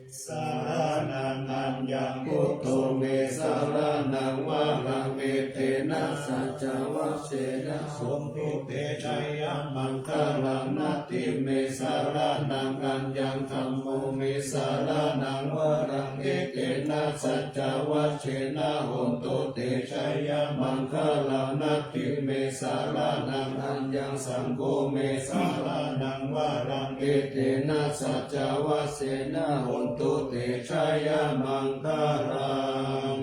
Saraṇaṃ aññaṃ buddho me saraṇaṃ varaṃ etena saccavajjena hotu te jayamaṅgalaṃ. Natthi me saraṇaṃ aññaṃ dhammo me saraṇaṃ varaṃ etena saccavajjena hotu te jayamaṅgalaṃ. Natthi me saraṇaṃ aññaṃ saṅgho me saraṇaṃ varaṃ etena saccavajjena hotu te jayamaṅgalaṃ.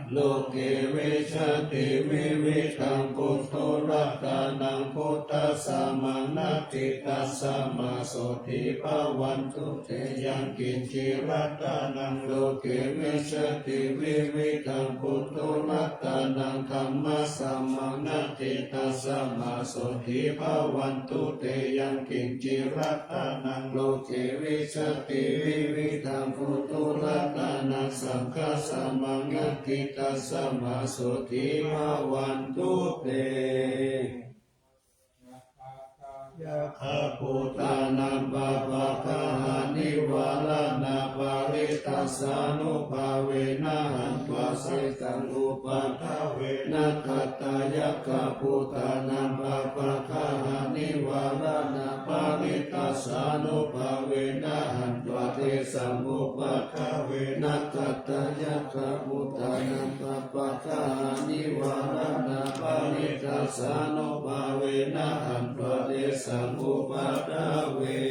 Loke vijjati vividhaṃ puthu ratanaṃ buddhasamaṃ natthi tasmā sotthī bhavantu te. Yaṅkiñci ratanaṃ loke vijjati vividhaṃ puthu ratanaṃ dhammasamaṃ natthi tasmā sotthī bhavantu te. Yaṅkiñci ratanaṃ loke vijjati vividhaṃ puthu ratanaṃ saṅghasamaṃ natthi tasmā sotthī bhavantu te. Yakkhaputtānaṃ pāpaggahanivāraṇā parittassānubhāvena hantvā sessaṃ upaddave nakkhattayakkha bhūtānaṃ pāpaggahanivāraṇā parittassānubhāvena hantvā tesaṃ upaddave nakkhattayakkha bhūtānaṃ pāpaggahanivāraṇā parittassānubhāvena hantvā tesaṃ upaddave.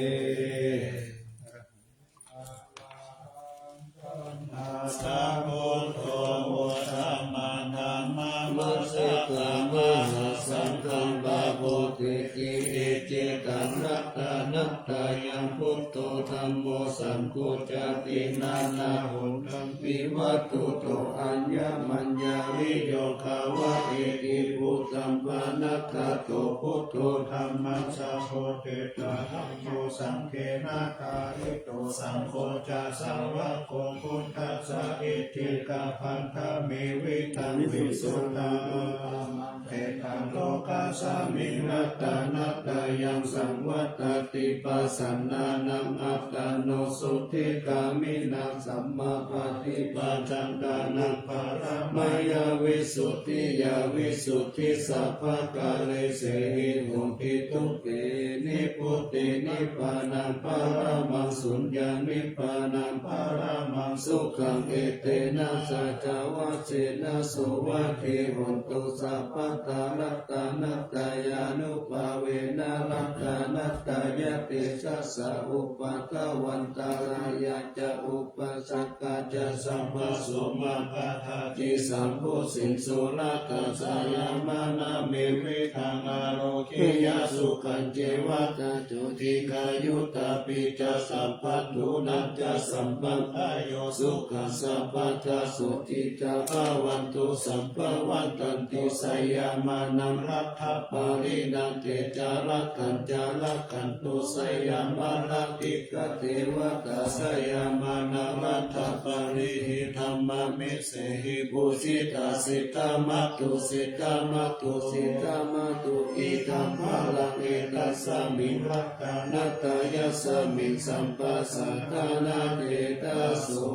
Arahaṃ sammāsambuddho uttamadhammavassaṃ mahāsaṅghaṃ pabodhemi icchitaṃ ratanattayaṃ buddho dhammo saṅgho ca tiṇṇannahontaṃ vivatthuto aññamaññariyo gavā iti bhūtaṃ panaṭṭhato buddho dhammassako ṭṭhitā dhammo saṅghena ṭhāri to saṅgho ca sāvako buddhassa iccikabbandhame vitaṃ visuddhaṃ uttamaṃ tetaṃ lokasmiṃ ratanattayaṃ saṃvattati pasannānaṃ attano sotthi gāmīnaṃ sammāpaṭipattanānaṃ paramāya visuddhiyā visuddhisabbakāresehi hoti tube nibbuti nibbānaṃ paramaṃ suññaṃ nibbānaṃ paramaṃ sukhaṃ etena saccavajjena suvatthi hontu sabbadā ratanattayānubhāvena ratanattayatejasā upaddavantārāya ca upa sakā ca sabbasomapattidhi sambhujiṃsu laddhasayamānā me vidaṃ ārogyasukhañceva ca jotikaññutapī ca sabbaguṇañca sampannayo sukhā sabbadā sotthī ca bhavantu sabbā vaḍḍhanti seyamānaṃ laddhapālinaṃ te ca laddhañca rakkhantu seyamā laddi ca devatā seyamānaṃ laddhapālihi dhammamessehi pūjitā siddhamātu siddhamātu siddhamātu idaṃ balaṃ etasmiṃ ratanattayasmiṃ sabbasatthānaṃ etaso.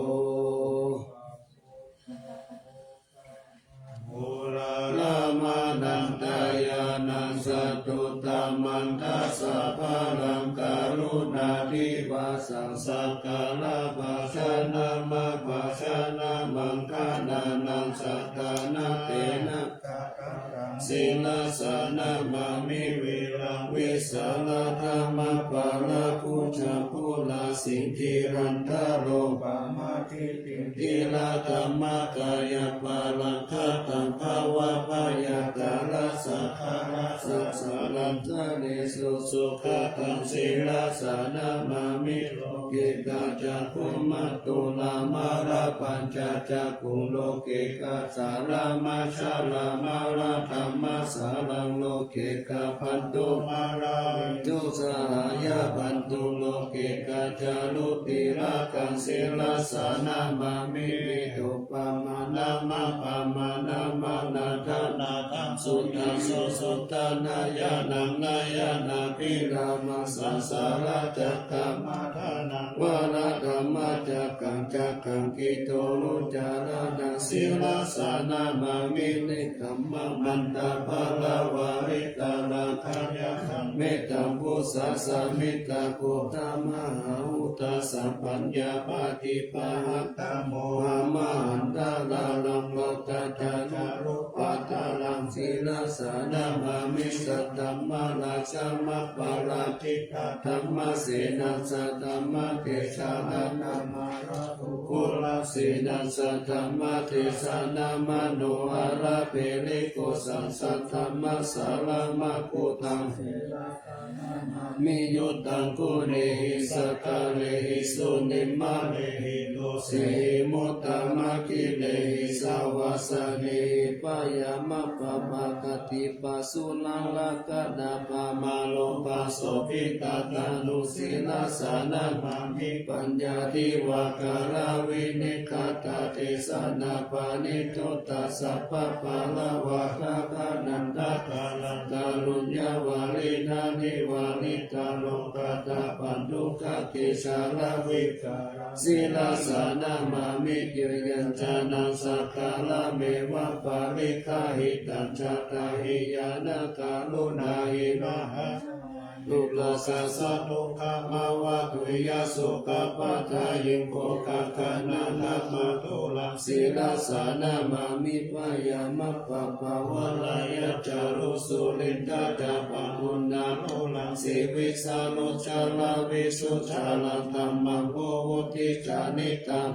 Uḷāramaṇattayānaṃ sattuttamantasabharaṃ karuṇādhīvasaṃ sakkārabhajanamabhāsanaṃ gaṇānaṃ satthānaṃ etadatthaṃ sīlassa namāmi viraṃ Sāradā mapphala bhujagula sindhirantaro pamādi tindhīrādhammakayappalaṅkataṃ bhavabhayakarasakārassa sārantaresu sugataṃ sirasā namāmi. Lokikā cakkhumā turāmārā pañcacakkhuṃ lokikā sāraṃ majjharāmārā dhammasāraṃ lokikā bandhumārā vidusahāyā bandhuṃ lokikā ca rūpirāgaṃ sirasā namāmi. Visuddhāpamāṇamakkamāna manādanādaṃ suddhaṃ susuddhānāyānaṃ nāyānabhiramāsaṃ sāracakkamādānaṃ varadhammacakkaṃ cakkaṃ kitthuruccarānaṃ sirasā namāmi. Nekkhammamandaparāvaritaratyasaṃ mettambusasamiddhaguddamahauddhasaṃ paññāpadīpahaṃ tamohamahaṃ dāraṃ lokadhāraṃ rūpadhāraṃ sirasā namāmi. Saddhammarakkhamaparājitadhammasenā saddhammadesānamanā rāhubhūrasenā saddhammadesanāmanūharabhelīkosaṃ saddhammasāraṃ maggūtaṃ sirasā namāmi. Yuddhaṃ guṇehi sakkārehi sunimmānehi dosehi muttamakkhilehi savāsanehi byāmappamākatipasūnaṃ lakkhaṇappaṃ māropāsobhitattānuṃ sirasā namāmi. Paññādhivakaravinigghatadesanāpaṇidutasabbapāḷavakagānantakāraṃ kāruññavaraṃ nivāritarogatāpaṇḍukakesaravikarā sirasā namāmi. Yañcanaṃ sakkārameva pariggāhitaṃ jātahīyānaṃ karuṇāhīnā hāsayā dukkhassa dukkhamappattupayaṃ sukhappadaṃ yukkhoghaṇaturaṃ sirasā namāmi. Byāmappabhāvaṃ rājaguṇasurindhajappakuṇaṃ surisaruciraṃ visuddhāraṃ dhammaṃ vivuttijānitaṃ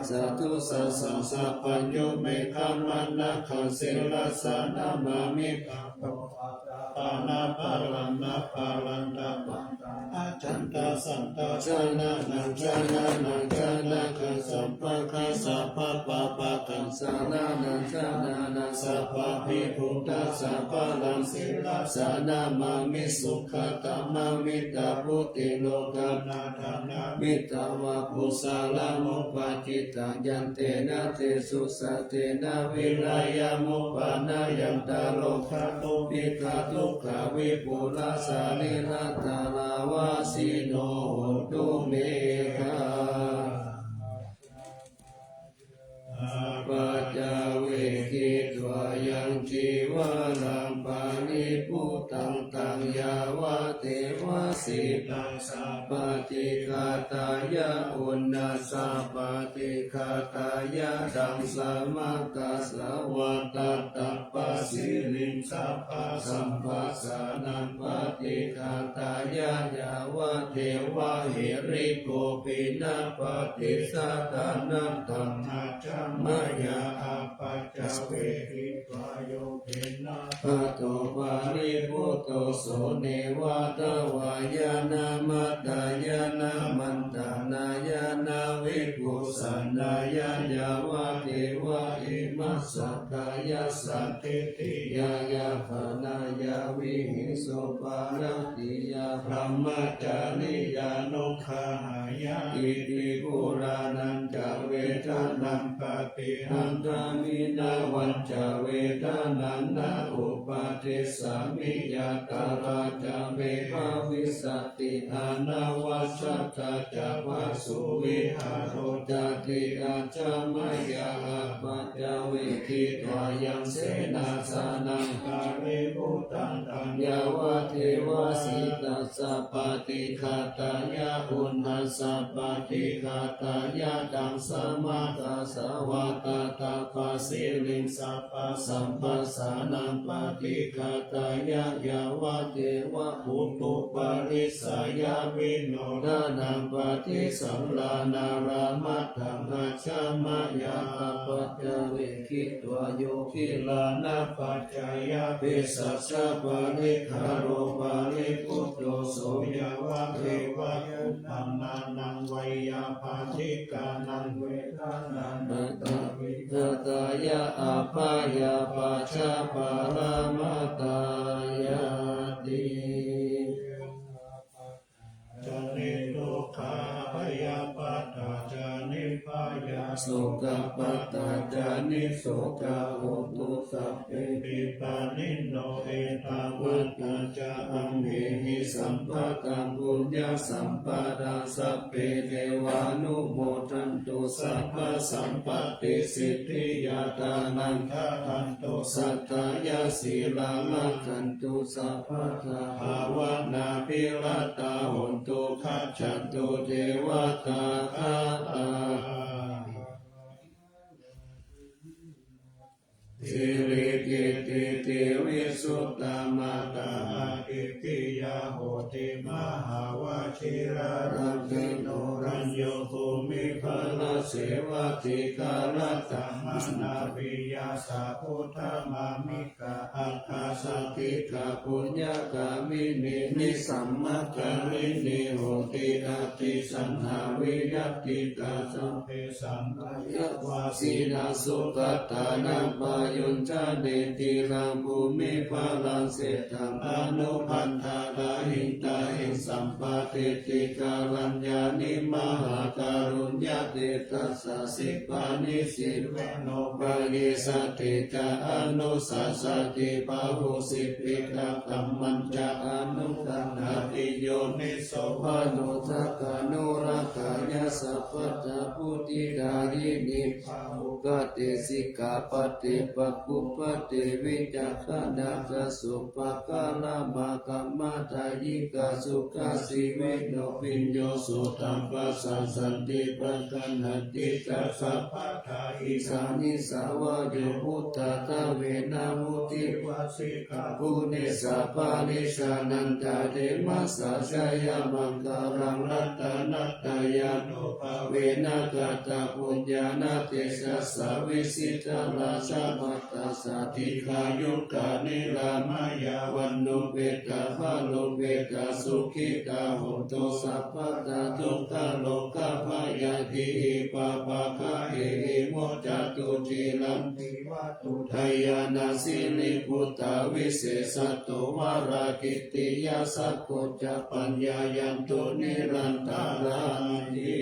satthu sassaṃ sabbañño meghamānakaṃ sirasā namāmi. Tapo pañca pāṇā paramatthānaṃ tapantā ajjhattasaṅghanānaṃ janānaṃ janakaṃ sabbaṃ ghaṃ sabbapāpakaṃ janānaṃ janānaṃ sabbabhibhūtasabbaṃ sirasā namāmi. Sukkhaṭṭhamāmitabbuddhilokanāthanamitvā kusalamupajjittaṃ yantena tejasā tena viriyamuppanāya antarogāno pīghadukkhā vipulā sārīrikadhāvāsino hotu me gā. Apaccavekkhitvā yaṃ cīvaraṃ paribhuttaṃ taṃ yāvadeva sītaṃ samapaṭighātāya uṇhassa paṭighātāya ḍaṃsamakasavātātapasiriṃ sabbasamphassānaṃ paṭighātāya yāvadeva hirikopinapaṭisatānatthaṃ ajja mayā apaccavekkhitvā yo khemabhāto paribhutto so neva davāya na madāya na maṇḍanāya na vibhūsanāya yāvadeva imassa kāyassa ṭhitiyā yāpanāya vihiṃsuparatiyā brahmacariyānuggahāya iti purāṇañca vedanaṃ paṭihaṅkhāmi navañca vedanaṃ na uppādessāmi yātrā ca me bhavissa ti anavajjatā ca phāsuvihāro cāti. Ajja mayā apaccavekkhitvā yaṃ senāsanaṃ paribhuttaṃ taṃ yāvadeva sītassa paṭighātāya uṇhassa paṭighātāya ḍaṃsamakasavātātapasiriṃ sabbasamphassānaṃ adhigatāya yāvadeva utuparissayavinodanaṃ paṭisallānārāmatthaṃ ajja mayā apaccavekkhitvā yo gilānapaccayabhesajjaparikkhāro paribhutto so yāvadeva kumbhaṇḍānaṃ veyyābādhikānaṃ vedanānaṃ paṭighātāya abyāpajjhaparamatāyāti. Ca niddukkhā bhayappattā ca nibbhayā sokappattā ca nissokā hontu sabbepi pāṇino. Ettāvatā ca amhehi sambhataṃ puññasampadaṃ sabbe devānumodantu sabbasampattisiddhiyā. Dānaṃ dadantu saddhāya sīlaṃ rakkhantu sabbadā bhāvanābhiratā hontu gacchantu devatāgatā. Sirikittitivisuttamātā akittiyā hoti mahāvajiralakkhaṇo rañño bhūmipalasevāti. Galaṭṭhamānā viyāsa buddhamāmi ka ākāsaṭṭhikā puññagāminī nisammakāminī hoti. Atisaṅkhā viyatitā sabbe sampayavāsinā sugatānaṃ pāyuñcāni tiraṃ bhūmipalaṃ sejjaṃ. Anupaddavarahitāhi sampādiṭṭhikaraññāni mahākāruññatedasā sipāni sipānubhāyī saddhiñca anussasati. Bāhusī piṭakakammañca anukampati yoniso manossakaṃ. Anurakkheyyāma sabbadā buddhidāyinī pāṇubbhāte sikkhāpade paṇubbhāte vicakkhaṇā ca subhākara maggappaṇidhāyikā sukhajīvino viññū suttaṃ pasāsati pāṇātipadhānañca sabbadā. Isā nisā vā yo buddhaṭṭhavena vuḍḍhibhāsitā guṇesu parijanesu te mahesā jayamaṅgalaṃ. Ratanattayanu bhāvena katapuññāna tejasā vijitā rājabala- -ssā dīghāyukā niramayā vaṇṇuppetā balūpetā sukhitā hontu sabbadā. Dukkharogabhayā tīhi pāpaggahehi muccantu ciraṃ. Dīvā duṭṭhajānā siriputtā visesato varāhagitiya sakko ca paññāyantu nirantarāni.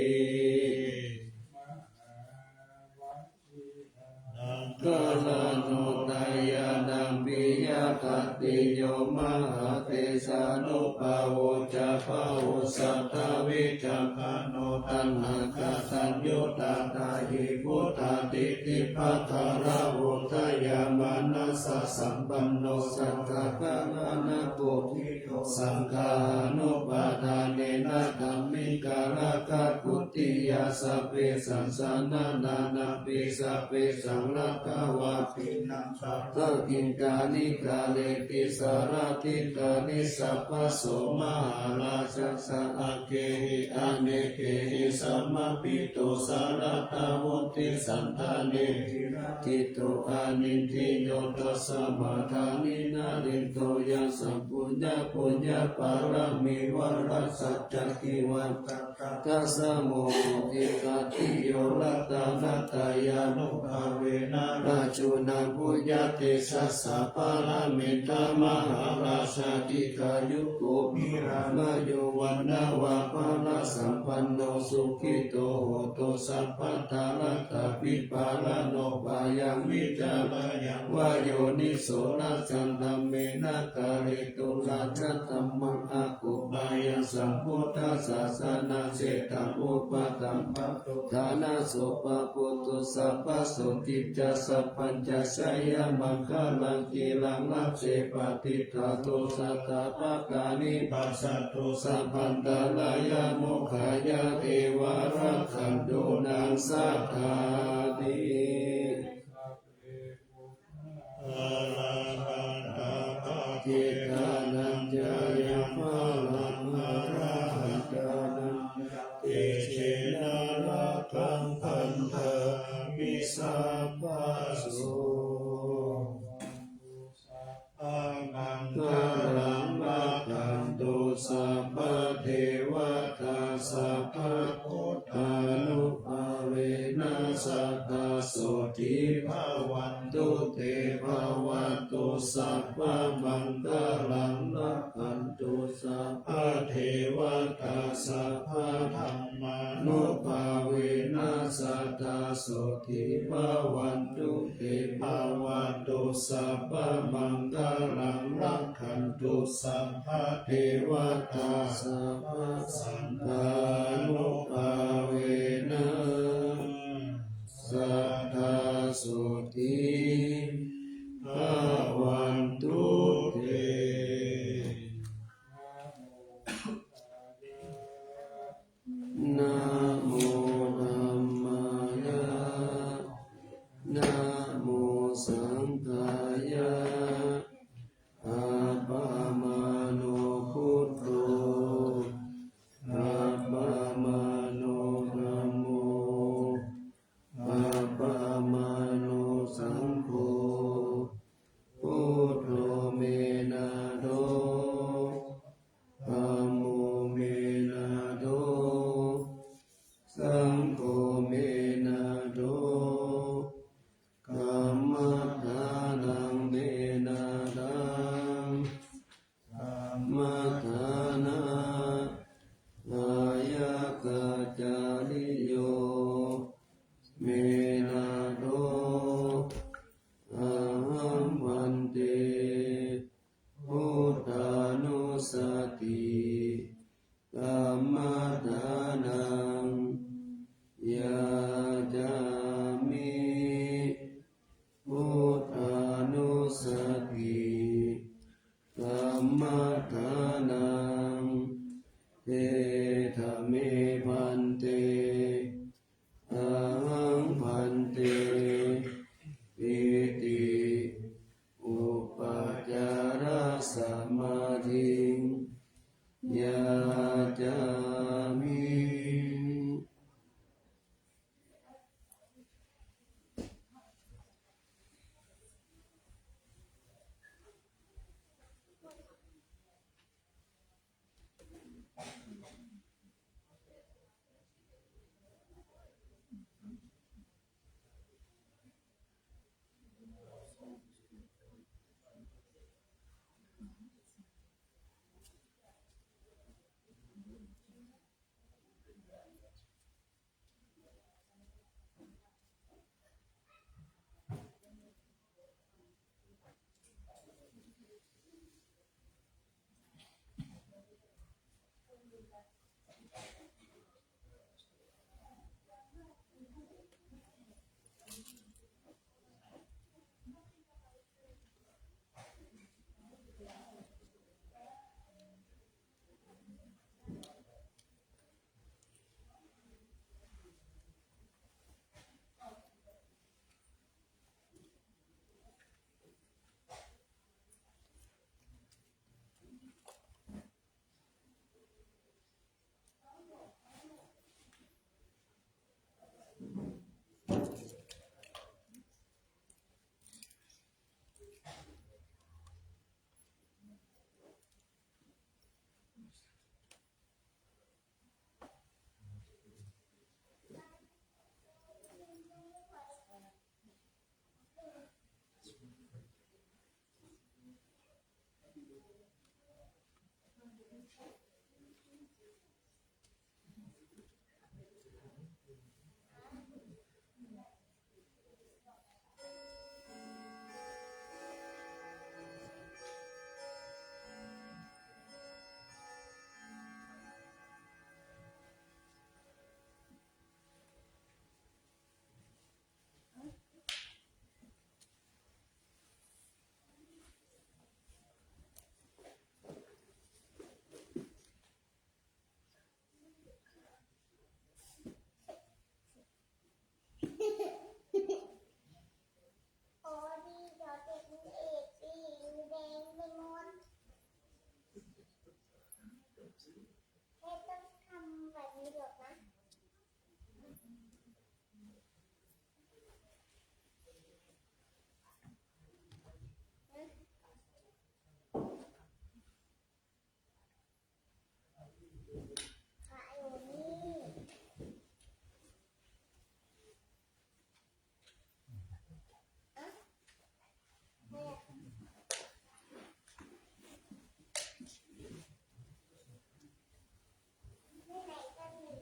Mahāvajiraṃ mahābalaṃ dakkhaṇottayānaṃ piyadattiyo mahātejānubhāvo ca bahusatthā vicakkhaṇo taṇhaṅkaraṃ yuddhadhāyī buddhadiṭṭhibhākarā udayamānasā sampanno sattā kamānā bodhi- -to saṅghānupādānena dhammikaratthaguttiyā sabbesaṃ janānānāpi sabbesaṃ raṭṭhavādīnaṃ sattā kiñcāni kareti sārādhikāni sabbaso mahārājassa aggehi anekehi samāhito sāradā vuḍḍhisandānehi rakkhi- -to aniṇdiyo. Tasmā dāni narindo yaṃ saṃbuññā puññapāramī varasaccakivātaka- -ssamo bodhighatiyo ratanattayānubhāvena rājūnaṃ puññatejasā pāramī mahārājā dīghāyuko nirāmayo vaṇṇavanto balāsampanno sukhito hotu sabbadā. Rattābhipālano bhayaṃ vītarāyeva yoniso rājadhammena kāretu rājadhammaṃ aggupāyaṃ sambuddhasāsanasetham upaṭṭhaṃ paṭu- -ṭhānaso pāpūtu sabbasotiṃ ca sabbañca jayamaṅgalaṃ. Ciraṃ rājje patiṭṭhāto satāpākāri pajjatto sabbantarāyamokkhaṃ yāneva rakkhantu naṃ sādhāti. balaṃ arahantānañca tejena rakkhaṃ bandhāmi sabbaso. Maṅgalaṃ rakkhantu sabbadevatā, sabbabuddhānubhāvena sadā sotthī bhavantu te. Bhavatu sabbamaṅgalaṃ, rakkhantu sabbadevatā, sabbadhammānubhāvena sadā sotthī bhavantu te. Bhavatu sabbamaṅgalaṃ, rakkhantu sabbadevatā, sabbasaṅghānubhāvena sadā sotthī bhavantu te. Namo dhammāya, namo saṅghāya. Appamāṇo buddho, appamāṇo dhammo, appamāṇo saṅgho. Buddho me nātho, dhammo me nātho, saṅgho me nātho. Kammadānaṃ me nāthaṃ, kammadānapāyāgā, cariyo me nātho. Ahaṃ bhante buddhānussati kammadānaṃ yācāmi. Buddhānussati kammadānaṃ. Dedha me bhante. Ahaṃ bhante iti upacārasamādhiṃ yācāmi. ไม่ต้องทำแบบนี้หรอกนะ ขายอยู่นี่ ไม่ไหนก็มี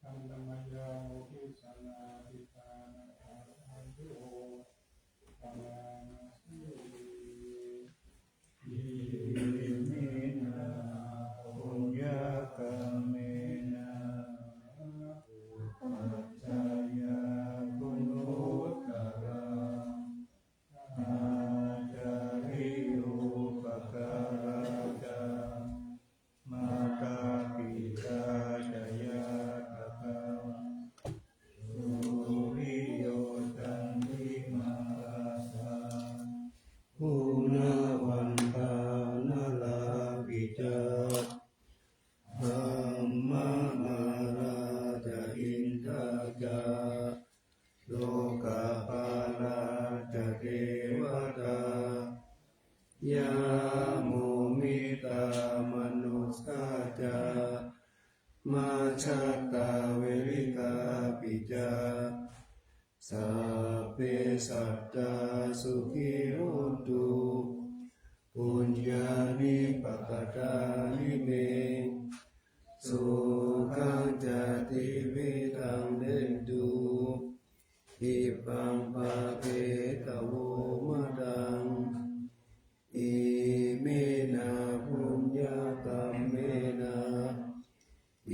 Handa mayaṃ udissanādhiṭṭhānaggahaṃ yo paṇāma se. Iminā puññakammena upajjhāyā guṇuttarā ācariyūpakārā ca mātā pitā ca ñātakā suriyo candimā rājā guṇavantā narāpi ca brahmamārā ca indā ca lokapālā ca devatā yamo mittā manussā ca majjhattā verikāpi ca sabbe sattā sukhī hontu puññāni pakatāni me sukhañca tividhaṃ dentu khippaṃ pāpetha vomataṃ. Iminā puññakammena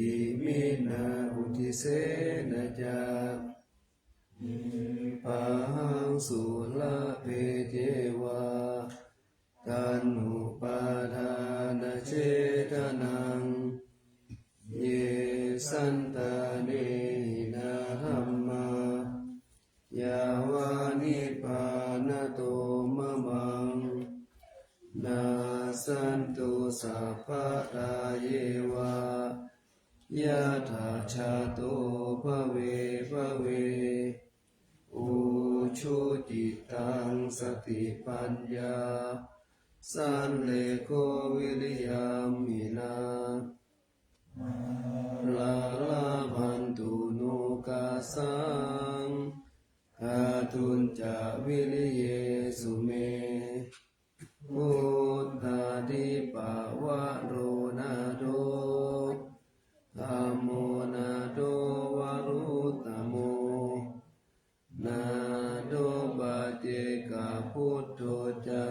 iminā uddisena ca nibbāhaṃ sulabhe ceva taṇhupādānachedanaṃ ye santāne hinā dhammā yāva nibbānato mamaṃ nassantu sabbadā yeva yattha jāto bhave bhave. Ujucittaṃ satipaññā sallekho viriyamhinā mārā labhantu nokāsaṃ kātuñca viriyesu me. Buddhādhipavaro nātho dhammo nātho varuttamo nātho paccekabuddho ca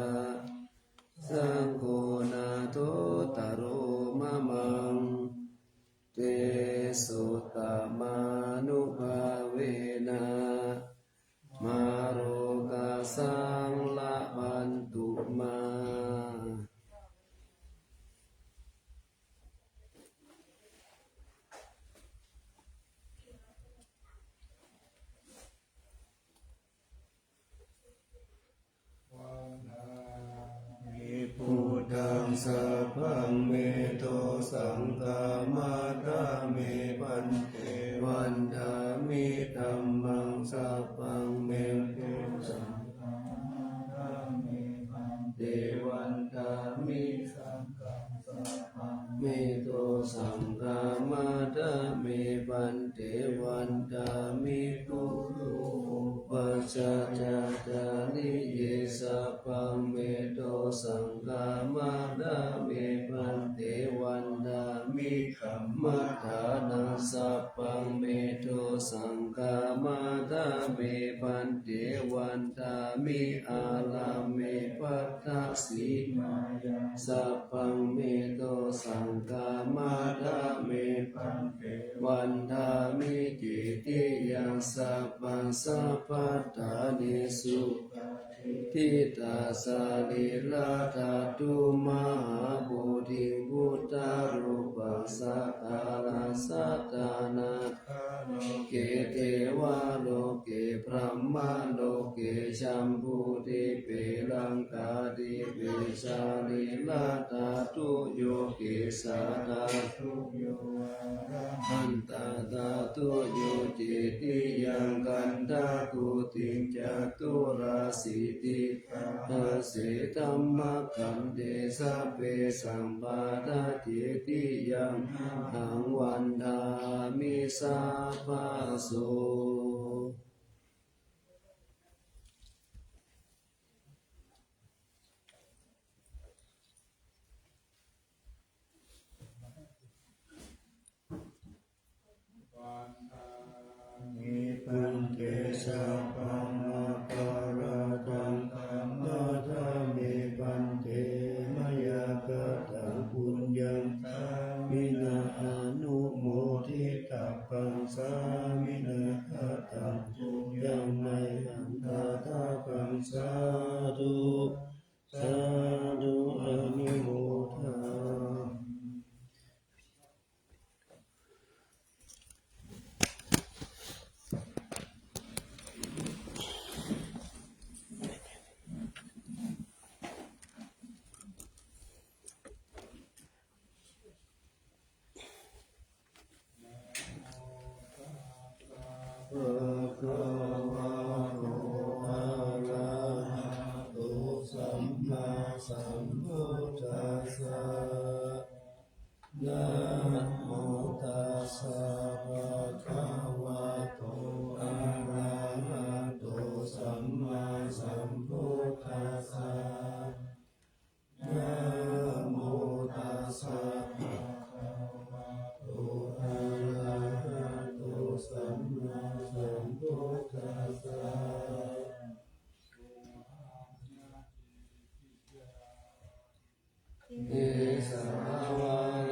saṅgho nāthottaro mamaṃ tesottamānubhāvena mārokāsaṃ labhantu sabbaṃ me dosaṃ khamatha me bhante. Vandāmi dhammaṃ sabbaṃ me dosaṃ khamatha me bhante. Vandāmi saṅghaṃ sabbaṃ me dosaṃ khamatha me bhante. Vandāmi guru upajjhāyācariye sabbaṃ me dosaṃ khamatha me bhante. Vandāmi kammadānaṃ sabbaṃ me dosaṃ khamatha me bhante. Vandāmi ārāme bhaddasīmāya sabbaṃ me dosaṃ khamatha me bhante. Vandāmi cetiyaṃ sabbaṃ sabbaṭṭhānesu ṭhitā sarīradhātu mahābodhiṃ buddharūpaṃ sakkārajjhānā loke devaloke brahmaloke jambudīpe laṅkādīpe sarīradhātuyo kesā dhātuyo arahantaṃ dhātuyo cetiyaṃ gandhakuṭiṃ caturāsīti dese dhammakkhandhe sabbesaṃ paṭicetiyaṃ ahaṃ vandāmi sabbaso. Vandāmi bhante sabbaṃ aparādhaṃ khamatha me bhante. Mayā kataṃ puññaṃ sāminā anumoditabbaṃ, sāminā kataṃ puññaṃ mayhaṃ dātabbaṃ, sādhu sādhu anumodāmi. Bhagavato arahato sammāsambuddhassa. Namo tassa bhagavato arahato sammāsambuddhassa. Namo tassa bhagavato arahato sammāsambuddhassa. Kesavādaṃ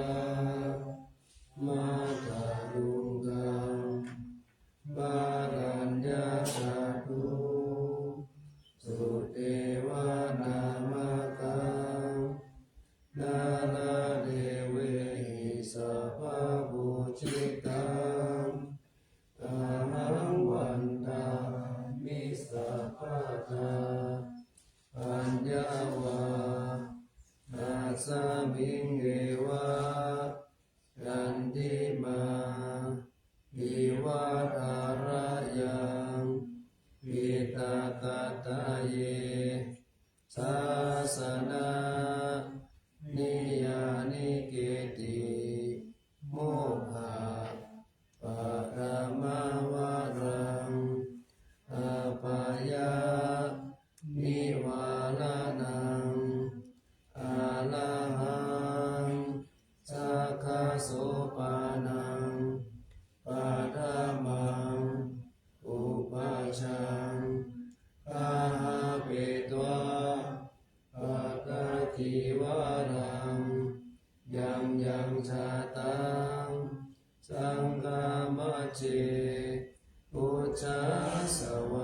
matthaluṅgaṃ balaññāsaṭṭhu sudevanāmakam nāḷāgiriṃ sabbapūjitaṃ ahaṃ vandāmi sabbadā. Paññā vā tasmiṃ eva candimā iva tharayaṃ diṭṭhagadāye sāsana niyyānike'ti mokkhaparamā varaṃ abhayanivaranaṃ arahaṃ sakyasopaṇaṃ paṭhamaṃ pubbajaṃ gahapetvā pattacīvaraṃ yaṃ yaṃ jātaṃ saṅghamajjhe pūjasvāha.